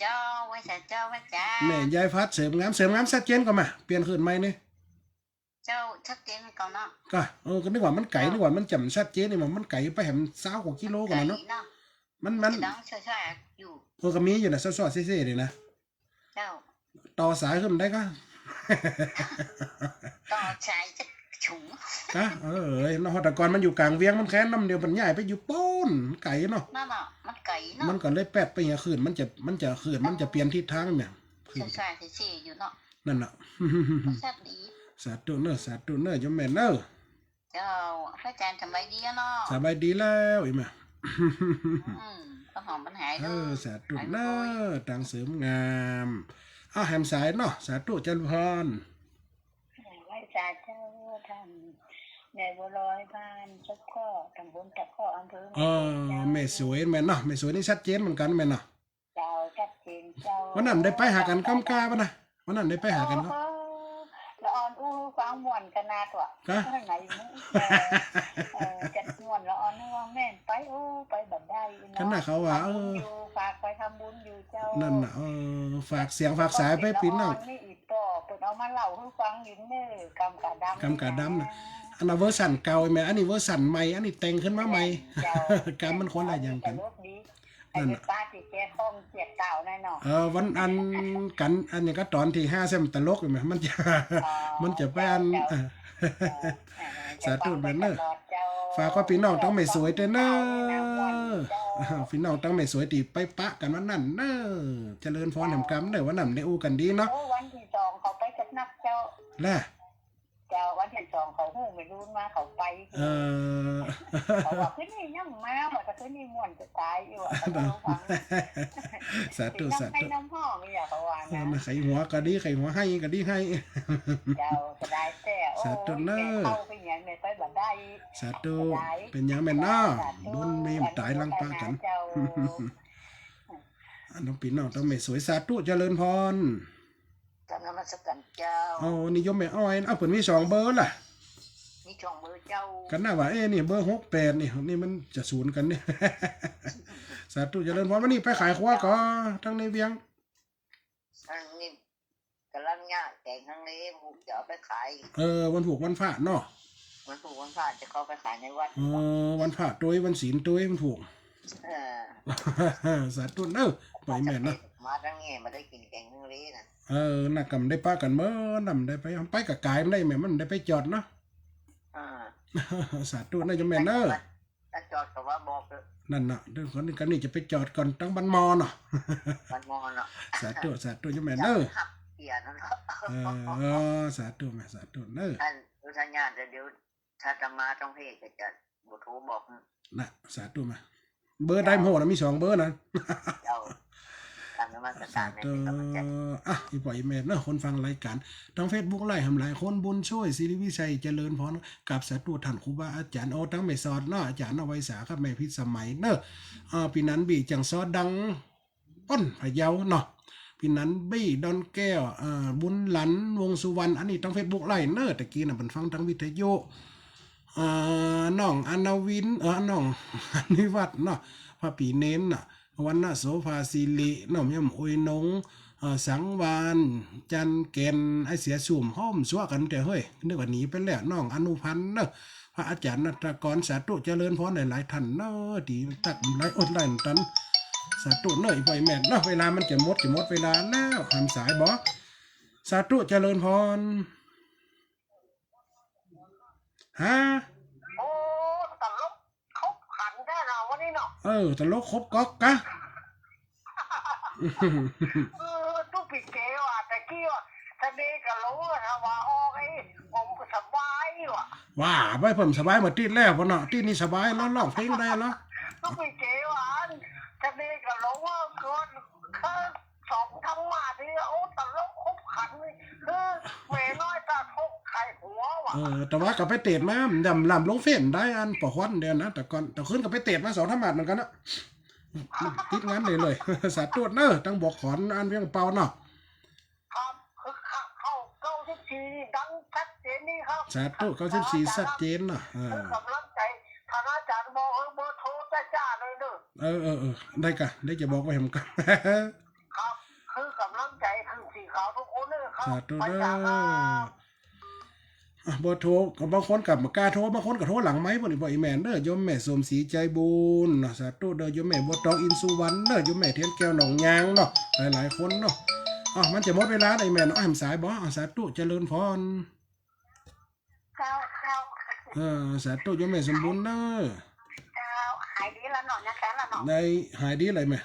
เจ้า ไหว้สาเจ้า ไหว้สา แม่ยายพัดเสริมงาม เสริมงามชัดเจนก่อมา เปลี่ยนคลื่นใหม่นี่ เจ้า ชัดเจนก่อเนาะ กะ เออ ก็นึกว่ามันไก๋ เจ้า นึกว่ามันจะบ่ชัดเจนนี่หว่า มันไก๋ไปแหมซาวกว่ากิโลก่อเนาะ ไก๋เนาะ มัน มัน จะดังช่วยๆ อยู่ เออ ก็มีอยู่นะ ซ่อๆ เซ่ๆ นี่นะ เจ้า ต่อสายขึ้นได้กะ ต่อสายจะสูง กะ เออ เนาะ แต่ก่อนมันอยู่ก๋างเวียง มันแค้นน้ำเดียว มันย้ายไปอยู่ปู๊น ไก๋เนาะ นั่นน่ะ มันไก๋เนาะ มันก็เลยแป๊ดไปเหีย คลื่นมันจะ มันจะ คลื่นมันจะเปลี่ยนทิศทางเนี่ย คลื่น ซ่อๆ เซ่ๆ อยู่เนาะ นั่นน่ะ ชัดดี สาธุเนอะ สาธุเนอะ โยมแม่เนอะ เจ้า พระอาจารย์สบายดีอะเนาะ สบายดีแล้ว อีแม่ อืม ก็หอมมันหาย เออ เนาะ สาธุ หาย เนอะ บ่อย ตางเสริมงาม อ้าว แหมสายเนาะ สาธุเจริญพร ไหว้สาเจ้า ท่านแม่บัวลอย บ้านตะเคาะ ตำบลตะเคาะ อำเภอ เออ แม่สวย เจ้า แม่เนาะ แม่สวยนี่ชัดเจนเหมือนกั๋นแม่เนาะ เจ้า ชัดเจนเจ้า วันนั้นได้ไปหากั๋นก้ำก้าปะนะ วันนั้นได้ไปหากั๋นก็ โอ้โห ละอ่อนอู้ฟังม่วนขนาดว่ะ กะ ไหนเนาะ เออ เออ จัดม่วนละอ่อนว่าแม่นไป โอ้ ไปบ่ได้เนาะ ขนาดเขาว่า ทำบุญอยู่ เออ ฝากไปทำบุญอยู่เจ้า นั่นน่ะ เออ ฝากเสียงฝากสายไปปี้น้อง ละอ่อนนี่อีกต่อ เปิ้นเอามาเล่าหื้อฟังอยู่เน่อ กำกะดำ กำกะดำน่ะ อันนั้นเวอร์ชันเก่าแม่ อันนี้เวอร์ชันใหม่ อันนี้แต่งขึ้นมาใหม่ แม่นเจ้า กำมันคนละอย่างกั๋น ตลกดี นั่นน่ะ ไอ้เด็กป้าตี้แกฮ้องเจียดเต่านั่นเนาะ เออ วันอันกั๋น อันนี้ก็ต๋อนตี้ห้าแซมตลกอยู่แม่ มันจะ อ๋อ มันจะไปอัน เจ้า เออ เออ สาธุแม่เน่อ เจ้า ฝากว่าปี้น้องตังแม่สวยเต้อเน่อ เจ้า ปี้น้องตังแม่สวยตี้ไปปะกั๋นวันนั้นเน่อ เจริญพรแหมกำเน่อ วันนั้นได้อู้กั๋นดีเนาะ โอ้ วันตี้สองเขาไปจัดหนักเจ้า ล่ะ เจ้า วันตี้สองเขาฮู้ไม่รู้มาเขาไป เออ เขาว่าคืนนี้ยังมา ว่าแต่คืนนี้ม่วนจะต๋ายอยู่อะ เออ เขาก็ฟัง สาธุ ตี้น้ำ สาธุ ไห้น้ำห้องนี่อะ เขาว่า เออ นะ นะ ใค่หัวก็ดี ใค่หัวไห้ก็ดีไห้ เจ้า จะได้แต่ โอ้ สาธุเน่อ แม่เข้าไปเนี่ย แม่ไปบ่ได้ สาธุ จะได้ เป๋นหยังแม่เนาะ สาธุ บุญมีต๋ายหลังปะกั๋น เจ้า อันน้องปี้น้องตังแม่สวย สาธุ เจริญพร กราบนมัสการเจ้า อ๋อ นี่โยมแม่อ้อย เอ้า เปิ้นมีสองเบอร์ล่ะ มีสองเบอร์เจ้า กั๋นนะว่า เอ๊ะ นี่เบอร์หกแปดนี่ นี่มันจะศูนย์กั๋นนี่ สาธุ เจริญพร วันนี้ไปขายครัวก่อ ตังในเวียง อันนี้ก๋ำลังย่างแก๋งตังใน ลูกจะเอาไปขาย เออ วันพูกวันพระเนาะ วันพูกวันพระจะเข้าไปขายในวัด เออ วันพระตวย วันศีลตวย วันพูก เออ สาธุเน่อ ไปแม่นเนาะ มาตังนี้มาได้กิ๋นแก๋งตังในน่ะ เออ น่ะ กำได้ปะกั๋นเมื่อ นำได้ไป ไปกะก๋ายมันได้แม่ มันได้ไปจอดเนาะ อ่า สาธุเน่อโยมแม่เน่อ ถ้าจอดก็ว่าบอกเถอะ นั่นน่ะ เดี๋ยวคนนี้กันนี่จะไปจอดก่อนตังบ้านมอเนาะ บ้านมอเนาะ สาธุ สาธุโยมแม่เน่อ ขับเกียร์นั่นเนาะ เออ สาธุแม่ สาธุเน่อ อันอุทยานเดี๋ยว ถ้าจะมาต้องเพจก็จะบ่โทรบอก น่ะ สาธุมา เบอร์ใดโหน่ะ มีสองเบอร์นะ เจ้า กราบนมัสการ สาธุ แม่เป็นกำลังใจ อ่ะ อีป้ออีแม่เนาะ คนฟังรายก๋าน ตังเฟซบุ๊กไลฟ์แหมหลายคน บุญช่วย ศิริวิชัย เจริญพร กราบสาธุต้านครูบาอาจ๋ารย์ โอ้ ตังแม่สอดเนาะ อาจ๋ารย์เนาะ ไวสาครับ แม่พิสมัยเนาะ อ่า ปี้นันบี้ จ่างซอดัง อ้นพะเยาเนาะ ปี้นันบี้ ดอนแก้ว อ่า บุญหลัน วงสุวรรณ อันนี้ตังเฟซบุ๊กไลฟ์เนาะ ตะกี้น่ะเปิ้นฟังตังวิทยุ อ่า น้องอนาวิน เออ น้องอนิวัฒน์เนาะ พระปี้เณรน่ะ วรรณโสภาสิริ น้องยมอุยนง เอ่อ สังวาลย์ จันทร์แก่น ไอ้เสือซุ่ม ฮ้อมซัวกั๋นแต่เฮ้ย นึกว่าหนีไปแล้ว น้องอนุพันธ์เนาะ พระอาจ๋ารย์ณัฐกร สาธุเจริญพรหลายๆ ต้านเนาะ ตี้ตักไลฟ์อดไลฟ์ตัน สาธุเนาะ อีป้ออีแม่เนาะ เวลามันจะหมด จะหมดเวลาแล้ว หันสายบ่ สาธุเจริญพร ฮะ โอ้ ตลกครบขันแท้นะวันนี้เนาะ เออ ตลกครบก๊อกกะ เออ ตุ๊กปีเก๋ว่ะ แต่กี้ว่ะ ทะเลกะหลงอะนะ ว่าออกไอ้ ผมก็สบายว่ะ ว่าไป ผมสบายมาตี้แล้วพ่อเนาะ ตี้นี่สบายแล้ว ร้องเพลงได้แล้ว ตุ๊กปีเก๋ว่ะ ทะเลกะหลงว่าเกิน เกิน สองธรรมะนี่ โอ้ ตลกครบขันนี่ คือแม่น้อยตาทกไขหัวว่ะ เออ แต่ว่าก็ไปเตดมา ดำลำลงเฟซได้อันปอควันเดียวนะ แต่ก่อน แต่คืนก็ไปเตดมาสองธรรมะเหมือนกั๋นนะ ติดงานเลยเลย สาธุเนาะ ตังบ่อขอน อันเวียงเป่าเนาะ ครับ คือเข้าเก้าสิบสี่นี่ดังชัดเจนนี่ครับ สาธุ เก้าสิบสี่ชัดเจนเนาะ เออ คือกำลังใจ๋ ถ้าอาจ๋ารย์บอก เออ เบอร์โทรจ้าๆ เลยเนาะ เออ เออ เออ ได้กะ ได้จะบอกไว้แหมกะ ครับ คือกำลังใจ๋ คือสีขาวทุกคนเลยครับ สาธุเนาะ ไปจ้าครับ อ่ะ เบอร์โทร ก็บางคนก็บ่กล้าโทร บางคนก็โทรหลังไมค์พุ้น อีป้ออีแม่เนาะ โยมแม่สมศรีใจบุญเนาะ สาธุเนาะ โยมแม่บัวตอง อินสุวรรณเนาะ โยมแม่เทียนแก้ว หนองยางเนาะ หลายๆ คนเนาะ อ่ะ มันจะหมดเวลาแล้ว อีแม่เนาะ หันสายบ่ อ่ะ สาธุเจริญพร เจ้า เจ้า เออ สาธุโยมแม่สมบูรณ์เนาะ เจ้า หายดีแล้วเนาะ ยังแข็งแล้วเนาะ ได้หายดีเลยแม่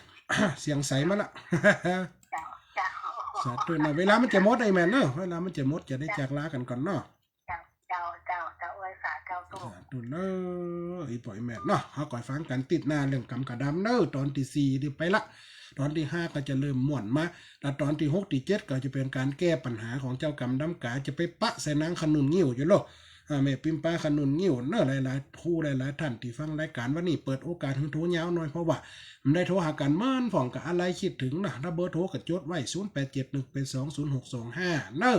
เสียงใสมาละ เจ้า เจ้า สาธุเนาะ เวลามันจะหมดไอ้แม่เนาะ เวลามันจะหมด จะได้จากลากั๋นก่อนเนาะ เจ้า เจ้า เจ้า เจ้า อวยสาเจ้า ตุ้ม เน่อ อี่ป้ออี่แม่เนาะ เฮาก่อยฟังกั๋นติ๊ดหน้าเรื่องก๋ำกะดำเน่อ ต๋อนตี้สี่นี้ไปละ ต๋อนตี้ห้าก็จะเริ่มม่วนมา แล้วต๋อนตี้หกตี้เจ็ดก็จะเป๋นก๋านแก้ปัญหาของเจ้าก๋ำดำก๋า จะไปปะใส่นางขนุนงิ้วอยู่โล อ่า แม่ปิมปาขนุนงิ้วเน่อ หลายๆ คู่หลายๆ ต้านตี้ฟังรายก๋านวันนี้ เปิดโอกาสหื้อโทรยาวหน่อย เพราะว่า บ่ได้โทรหากั๋นเมินพ่องก็อะไหล่กึ๊ดเถิงนะ ถ้าเบอร์โทรก็จดไว้ ศูนย์แปดเจ็ดหนึ่งแปดสองศูนย์หกสองห้า เน่อ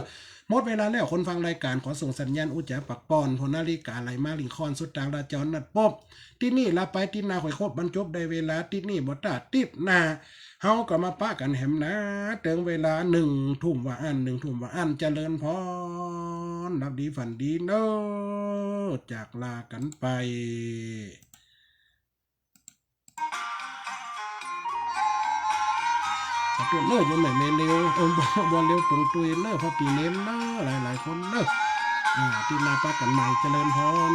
หมดเวลาแล้ว คนฟังรายก๋านขอส่งสัญญาณอู้จ๋าปักป้อน เพราะนาฬิกาไหลมาลิงค่อนสุดต๋าราจ๋รนัดปบ ติ๊ดนี้ลาไป ติ๊ดหน้าค่อยคบ บรรจบได้เวลา ติ๊ดนี้บ่ต้า ติ๊ดหน้า เฮาก็มาปะกั๋นแหมนะ เถิงเวลาหนึ่งทุ่มว่าอั้น หนึ่งทุ่มว่าอั้น เจริญพร หลับดีฝันดีเน่อ จากลากั๋นไป ขอโต้ษเน่อ โยมแม่เมเลว เออ บ่ บ่เลวตรงตุ้ยเน่อ พ่อปี๋เนนเน่อ หลายๆ คนเน่อ อ่า ติ๊ดหน้าปะกั๋นใหม่ เจริญพร